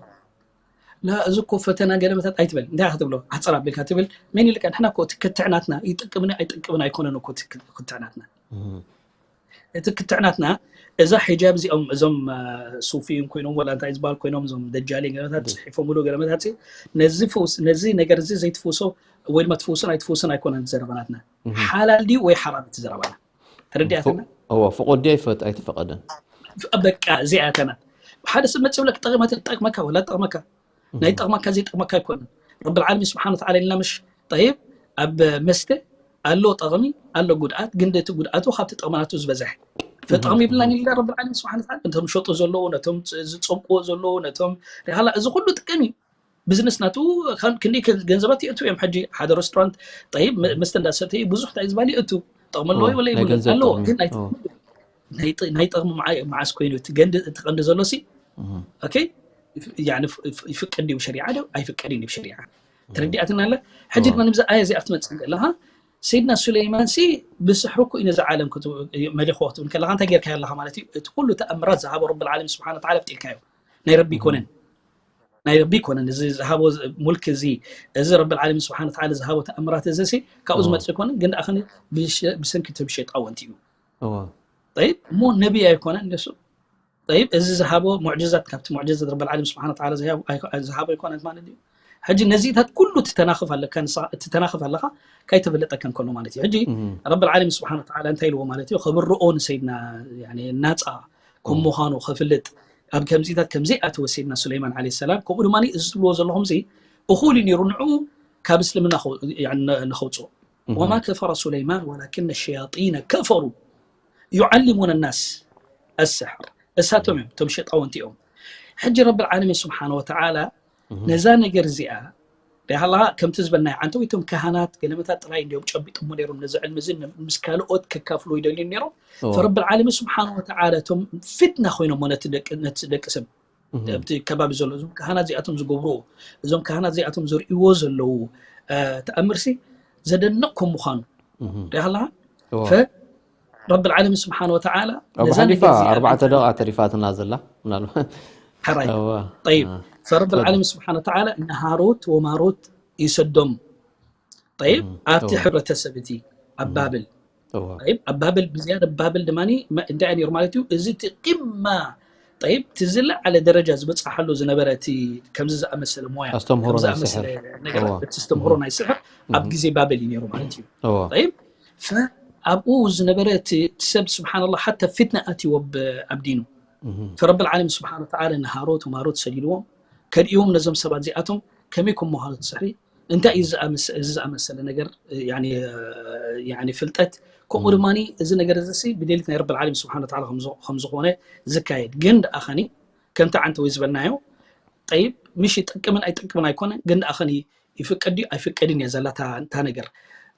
ላ እዚ እኮ ፈተና ገለመታት ኣይትበል እንታይ ክትብሎ ኣሕፀር ኣቢልካ ትብል መን ኢልካ ንሕና እኮ እቲ ክትዕ ናትና ይጠቅምኒ ኣይጠቅምን ኣይኮነን እኮ እቲ ክትዕ ናትና እም። እቲ ክትዕ ናትና እዛ ሕጃብ እዚኦም እዞም ሱፊን ኮይኖም ወላ እንታይ ዝበሃል ኮይኖም እዞም ደጃሊ ገለመታት ፅሒፎምሉ ገለመታት ነዚ ፈውስ ነዚ ነገር እዚ ዘይትፍውሶ ወይ ድማ ትፍውሶን ኣይትፍውሶን ኣይኮነን ዘረባናትና ሓላል ድዩ ወይ ሓራም እቲ ዘረባና ተረዲኣትና እዋ ፍቆድ ድያ ይፈት ኣይተፈቀደን በቃ እዚኣተና ሓደ ሰብ መፅእ ብለክ ጠቕማ ጠቕመካ ወላ ጠቕመካ ናይ ጠቕመካ ዘይጠቕመካ ኣይኮነን ረቢ ዓለሚን ስብሓን ተዓላ ኢልና ምሽ ጠይብ ኣብ መስተ ኣሎ ጠቕሚ ኣሎ ጉድኣት ግን እቲ ጉድኣቱ ካብቲ ጠቕሚ ናቱ ዝበዝሐ ፈጠቕሚ ይብላን ኢልና ረቢ ዓለሚን ስብሓን ተዓላ ነቶም ሸጡ ዘለዉ ነቶም ዝፀምቅዎ ዘለዉ ነቶም ሪሃላ እዚ ኩሉ ጥቅም እዩ ቢዝነስ ናቱ ክንደይ ገንዘባት የእቱ እዮም ሕጂ ሓደ ሬስቶራንት ጠይብ መስተ እንዳሰተዩ ብዙሕ እንታይ ዝበሃል የእቱ ጠቕሚ ኣለዎ ይብለ ናይ ይብለ ገንዘብ ኣለዎ ጠቕሚ ግን ናይ ኦ። ናይ ጥ- ናይ ጠቕሚ መዓ- መዓስ ኮይኑ እቲ ገንዲ እቲ ቀንዲ ዘሎ ሲ እም። okay يعني ይፍቀድ ድዩ ብሸሪዓ ድዩ ኣይፍቀድን ድዩ ብሸሪዓ ተረዲኣትና ኣለ ሕጂ ድማ ንብዛ ኣያ እዚኣ ክትመፅእ ከለካ ሰይድና ሱለይማን ሲ ብስሕሪ እኮ እዩ ነዚ ዓለም ክት- መሊኽዎ ክትብል ከለካ እንታይ ጌርካዮ ኣለካ ማለት እዩ እቲ ኩሉ ተኣምራት ዝሃቦ ረቢ ዓለሚን ስብሓን ተዓላ ኣብጢልካዮ ናይ ረቢ ይኮነን ናይ ረቢ ይኮነን እዚ ዝሃቦ ሙልክ እዚ እዚ ረቢ ዓለሚን ስብሓን ተዓላ ዝሃቦ ተኣምራት እዚ ሲ ካብኡ እዎ። ዝመፅእ ይኮነን ግን ደኣ ብሰንኪ ትም ሸጣወንቲ እዩ እዎ طيب እሞ ነቢይ ኣይኮነን ንሱ ጠይብ፣ እዚ ዝሃቦ ሙዕጅዛት ካብቲ ሙዕጅዛት ረብል ዓለሚን ስብሓነ ወተዓላ ዝሃቦ ኣይኮ-፣ ዝሃቦ ኣይኮነን ማለት እዩ። ሕጂ ነዚታት ኩሉ ትተናኽፍ ኣለካ፣ ንሳ-፣ ትተናኽፍ ኣለኻ፣ ካይተፈለጠካ እንከሎ ማለት እዩ። ሕጂ ረብል ዓለሚን ስብሓነ ወተዓላ እንታይ ኢልዎ ማለት እዩ? ከብርኦ ንሰይድና፣ ያኒ፣ ናፃ ከም ምዃኑ ከፍልጥ፣ ኣብ ከምዚታት ከምዘይኣተወ ሰይድና ሱለይማን ዓለይሂ ሰላም። ከምኡ ድማ እዚ ትብልዎ ዘለኹም እዚ እኹል እዩ ነይሩ፣ ንዕኡ ካብ እስልምና ከው-፣ ያኒ፣ ነ-፣ ንኸውፅኦ። وما كفر سليمان ولكن الشياطين كفروا يعلمون الناس السحر። እሳቶም እዮም፣ እቶም ሸጣውንቲ እዮም። ሕጂ ረብል ዓለሚን ስብሓነ ወተዓላ ነዛ ነገር እዚኣ ሪሃላ ከምቲ ዝበልናዮ ዓንተ ወይ እቶም ካህናት ገለመታት ጥራይ እንዲዮም ጨቢጦሞ ነይሮም ነዚ ዕልሚ እዚ ምስ ካልኦት ከካፍሉ ይደልዩ ነይሮም። ፈረብል ዓለሚን ስብሓነ ወተዓላ እቶም ፊትና ኮይኖሞ ነቲ ደቂ፣ ነቲ ደቂ ሰብ ኣብቲ ከባቢ ዘሎ እዞም ካህናት እዚኣቶም ዝገብርዎ፣ እዞም ካህናት እዚኣቶም ዘርእይዎ ዘለዉ፣ እ፣ ተኣምርሲ ዘደንቕ ከም ምዃኑ ሪሃላ። እዎ። ፈ-፣ ረብል ዓለሚን ስብሓነ ወተዓላ ኣቡ ነዛ ሓኒፋ ነገር እዚኣ ኣርባዕተ ደቂቃ ተሪፋትና ዘላ ምናልባት። ሕራይ። እዋ። ጠይብ። እ፣ ፈረብል ፈ-፣ ዓለሚን ስብሓነ ወተዓላ ንሃሩት ወማሩት ይሰዶም። ጠይብ፣ እም፣ ኣብቲ እዎ። ሕብረተሰብ እቲ ኣብ እም። ባብል። እዎ። ጠይብ፣ ኣብ ባብል ብዝያዳ ባብል ድማ መ-፣ እንታይ ነይሩ ማለት እዩ? እዚ እቲ ቂማ፣ ጠይብ፣ እቲ ዝለዓለ ደረጃ ዝበፅሓሉ ዝነበረ እቲ ከምዚ ዝኣመሰለ ሞያ፣ ኣስተምህሮ ከምዚ ናይ ዝኣመሰለ ስሕር። ነገራት፣ እዎ። እቲ ኣስተምህሮ እም። ናይ ስሕር ኣብ እም። ግዜ ባብል እዩ ነይሩ ማለት እዩ። እዎ። ጠይብ፣ ፈ-፣ ኣብኡ ዝነበረ እቲ፣ እቲ ሰብ ስብሓንላህ ሓታ ፊትና ኣትይዎ ብ-፣ ኣብ ዲኑ። እም። ፈረብል ዓለም ስብሓን ወተዓላ ንሃሮት ወማሮት ሰዲድዎም ከርእይዎም ነዞም ሰባት እዚኣቶም ከመይ ከም ምዃኑ እቲ ስሕሪ እንታይ እዩ ዝኣመሰ-፣ እዚ ዝኣመሰለ ነገር፣ ያኒ፣ ያኒ ፍልጠት፣ ከምኡ እም። ድማ እዚ ነገር እዚ ሲ ብደሊት ናይ ረብል ዓለሚን ስብሓን ወተዓላ ከም ዝ-፣ ከም ዝኾነ ዝካየድ። ግን ደኣ ኸኒ ከምቲ ዓንተ ወይ ዝበልናዮ፣ ጠይብ፣ ምሽ ይጠቅምን ኣይጠቅምን ኣይኮነን፣ ግን ደኣ ኸኒ ይፍቀድ ድዩ ኣይፍቀድን እያ ዘላ እታ፣ እታ ነገር።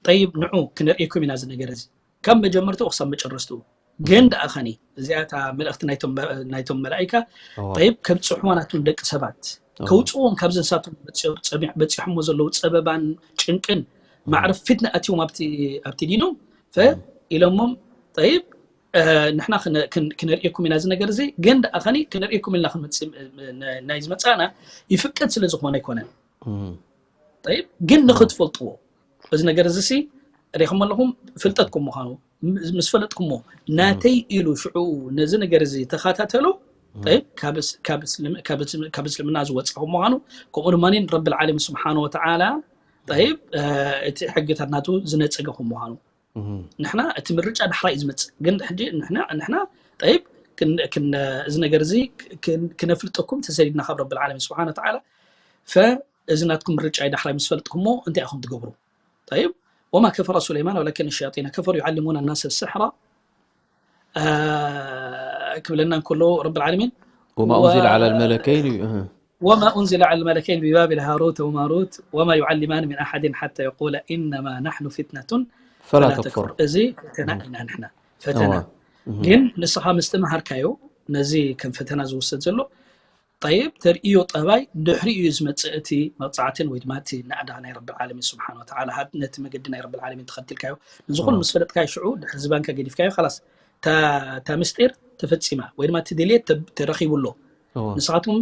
ጠይብ፣ ንዑ ክነርእየኩም ኢና እዚ ነገር እዚ። ካብ መጀመርትኡ ክሳብ መጨረስትኡ። ግን ደኣ ኸኒ፣ እዚኣ እታ መልእኽቲ ናይቶም መ-፣ ናይቶም መላኢካ፣ እዋ። ጠይብ፣ ከብጽሕዎ ናቶም ደቂ ሰባት። እዋ። ከውጽእዎም ካብዚ ንሳቶም በጽ-፣ ጸሚ-፣ በጺሖሞ ዘለዉ ጸበባን ጭንቅን፣ እዋ። ማዕረ ፊትና ኣትዮም ኣብቲ፣ ኣብቲ ዲኖም፣ ፈ እዋ። ኢሎሞም፣ ጠይብ፣ እ፣ ንሕና ክነ-፣ ክን-፣ ክነርእየኩም ኢና እዚ ነገር እዚ፣ ግን ደኣ ኸኒ ክነርእየኩም ኢልና ክንመጽእ፣ እ፣ እ፣ ናይ ዝመጻእና ይፍቀድ ስለ ዝኾነ ኣይኮነን። እም። ጠይብ፣ ግን እም። ንኽትፈልጥዎ፣ እዚ ነገር እዚ ሲ ሪኢኹም ኣለኹም፣ ፍልጠትኩም ምዃኑ፣ ም-፣ ምስ ፈለጥኩሞ፣ እም። ናተይ ኢሉ ሽዑ ነዚ ነገር እዚ ተኸታተሎ፣ እም። ጠይብ፣ ካብ እስ-፣ ካብ እስልም-፣ ካብ እስልም-፣ ካብ እስልምና ዝወጸኹም ምዃኑ፣ ከምኡ ድማ ረብል ዓለሚን ስብሓነ ወተዓላ፣ እም። ጠይብ፣ እ፣ እቲ ሕግታት ናቱ ዝነጸገኹም ምዃኑ። እም። ንሕና እቲ ምርጫ ዳሕራይ እዩ ዝመጽእ። ግን ሕጂ ንሕና፣ ንሕና፣ ጠይብ፣ ክን-፣ ክን-፣ እዚ ነገር እዚ ክን-፣ ክነፍልጠኩም ተሰዲድና ካብ ረብል ዓለሚን ስብሓነ ወተዓላ። ፈ-፣ እዚ ናትኩም ምርጫ እዩ ዳሕራይ ምስ ፈልጥኩሞ እንታይ ኢኹም ትገብሩ? ጠይብ፣ وما كفر سليمان ولكن الشياطين كفروا يعلمون الناس السحر። እ፣ ክብለና እንከሎ ረብል ዓለሚን፣ وما أنزل ወ-፣ على الملكين እዩ። እህ። وما أنزل على الملكين ببابل هاروت وماروت وما يعلمان من أحد حتى يقولا إنما نحن فتنة فلا فلا تكفر. تكفر። እዚ ፈተና እም። ኢና ንሕና። ፈተና። እዋ። እም። ግን ንስኻ ምስ ተምሃርካዮ፣ ነዚ ከም ፈተና ዝወሰድ ዘሎ፣ ጠይብ፣ ተርእዮ ጠባይ ድሕሪኡ እዩ ዝመጽእ እቲ መቕጻዕትን ወይ ድማ እቲ ናእዳ ናይ ረብል ዓለሚን ስብሓን ወተዓላ። ሃድ-፣ ነቲ መገዲ ናይ ረብል ዓለሚን ተኸቲልካዮ፣ ንዝኹን እዋ። ምስ ፈለጥካዮ ሽዑ ድሕሪ ዝባንካ ገዲፍካዮ፣ ኸላስ፣ እታ፣ እታ ምስጢር ተፈጺማ፣ ወይ ድማ እቲ ድልየት ተ-፣ ተረኺቡ ኣሎ። እዋ። ንስኻትኩም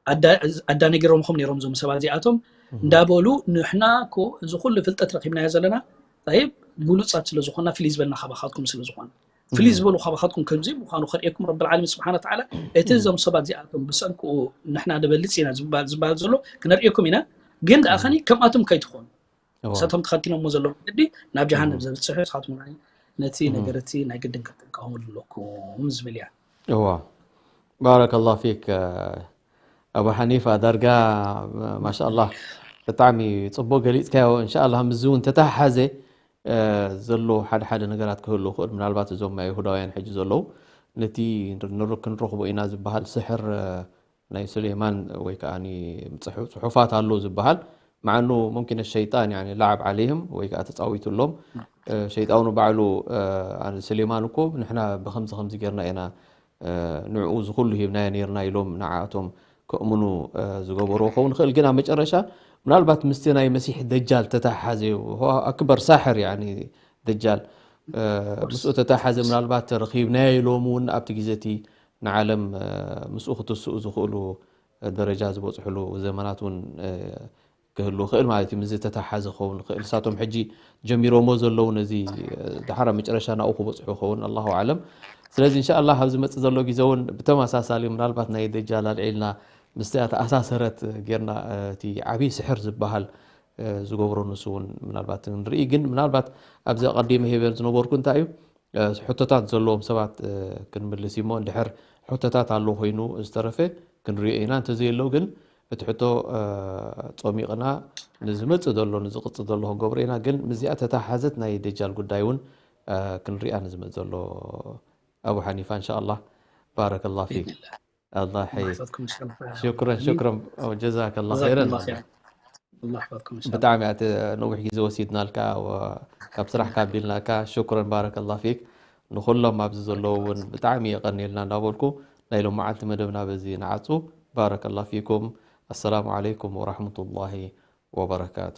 ኣዳ-፣ ኣዳነጊሮምኹም ነይሮም እዞም ሰባት እዚኣቶም፣ እም። እንዳበሉ፣ ንሕና እኮ እዚ ኩሉ ፍልጠት ረኺብናዮ ዘለና፣ ጠይብ፣ ብሉጻት ስለ ዝኾንና፣ ፍልይ ዝበልና ካባኻትኩም ስለ ዝኾንና። ፍልይ እም። ዝበሉ ካባኻትኩም ከምዚ ምዃኑ ከርእየኩም ረብል ዓለሚን ስብሓነ ወተዓላ፣ እቲ እም። እዞም ሰባት እዚኣቶም ብሰንክኡ ንሕና ንበልጽ ኢና ዝበሃል፣ ዝበሃል ዘሎ ክነርእየኩም ኢና። ግን ደኣ እም። ኸኒ ከምኣቶም ከይትኾኑ። እዋ። ንሳቶም ተኸቲሎሞ ዘለዉ መገዲ ናብ ጀሃነም እም። ዘብጽሕ እዩ። ንስኻትኩም ናይ ነቲ እም። ነገር እቲ ናይ ግድን ክትጥቀሙሉ ኣለኩም ዝብል እያ። እዋ። ባረከላሁ ፊክ፣ ኣቡ ሓኒፋ፣ ዳርጋ ማሻኣላህ ብጣዕሚ ጽቡቕ ገሊጽካዮ። እንሻኣላህ ምስዚ እውን ተተሓሓዘ፣ እ፣ ዘሎ ሓደ ሓደ ነገራት ክህሉ ይኽእል። ምናልባት እዞም ናይ ይሁዳውያን ሕጂ ዘለዉ ነቲ ንር-፣ ክንረኽቦ ኢና ዝበሃል ስሕር፣ እ፣ ናይ ሱሌማን ወይ ከኣ ጽሑ-፣ ጽሑፋት ኣሎ ዝበሃል፣ መዓኑ ሙምኪን ሸይጣን፣ ያኒ፣ ለዓብ ዓለይህም ወይ ከኣ ተጻዊቱሎም። እ፣ ሸይጣኑ ባዕሉ፣ እ፣ ኣነ ሱሌማን እኮ ንሕና ብኸምዚ ኸምዚ ጌርና ኢና፣ እ፣ ንዕኡ እዚ ኹሉ ሂብናዮ ኔርና ኢሎም ንዓኣቶም ከእምኑ፣ እ፣ ዝገበርዎ ክኸውን ይኽእል። ግን ኣብ መጨረሻ ምናልባት ምስቲ ናይ መሲሕ ደጃል ተተሓሓዘ፣ ሆ ኣክበር ሳሕር፣ ያኒ፣ ደጃል፣ እ፣ ምስኡ ተተሓሓዘ ምናልባት ረኺብናዮ ኢሎም እውን ኣብቲ ግዜ እቲ ንዓለም፣ እ፣ ምስኡ ክትስኡ ዝኽእሉ ደረጃ ዝበጽሕሉ ዘመናት እውን፣ እ፣ ክህሉ ይኽእል ማለት እዩ። ምስዚ ተተሓሓዘ ክኸውን ይኽእል። ንሳቶም ሕጂ ጀሚሮሞ ዘለዉ ነዚ፣ እ፣ ደሓር ኣብ መጨረሻ ናብኡ ክበጽሑ ይኸውን፣ ኣላሁ ኣዕለም። ስለዚ እንሻላ ኣብ ዝመፅእ ዘሎ ግዜ እውን ብተመሳሳሊ ምናልባት ናይ ደጃል ኣልዒልና ምስቲ ተኣሳሰረት ጌርና እቲ ዓብዪ ስሕር ዝበሃል ዝገብሮ ንሱ እውን ምናልባት ንርኢ። ግን ምናልባት ኣብዚ ኣቐዲመ ሂበ ዝነበርኩ እንታይ እዩ ሕቶታት ዘለዎም ሰባት ክንምልስ እሞ እንድሕር ሕቶታት ኣሎ ኮይኑ ዝተረፈ ክንሪኦ ኢና። እንተዘየሎ ግን እቲ ሕቶ ጾሚቕና ንዝመጽእ ዘሎ ንዝቕጽል ዘሎ ክንገብሮ ኢና። ግን ምስዚኣ ተተሓዘት ናይ ደጃል ጉዳይ እውን ክንሪኣ ንዝመጽእ ዘሎ ኣቡ ሓኒፋ እንሻ ኣላህ። ባረከላህ ፊክ። ኣላህ ይሐይክ። ሽኩረን ሽኩረን ጀዛከላህ ኸይረን። ብጣዕሚ ነዊሕ ግዜ ወሲድናልካ ካብ ስራሕ ካቢልናካ ሽኩረን ባረከላህ ፊክ። ንኹሎም ኣብዚ ዘለዉ እውን ብጣዕሚ የቐንየልና እንዳበልኩ ናይ ሎም መዓልቲ መደብና በዚ ንዓጹ። ባረከላህ ፊኩም። ኣሰላሙ ዓለይኩም ወራህመቱላሂ ወበረካቱ።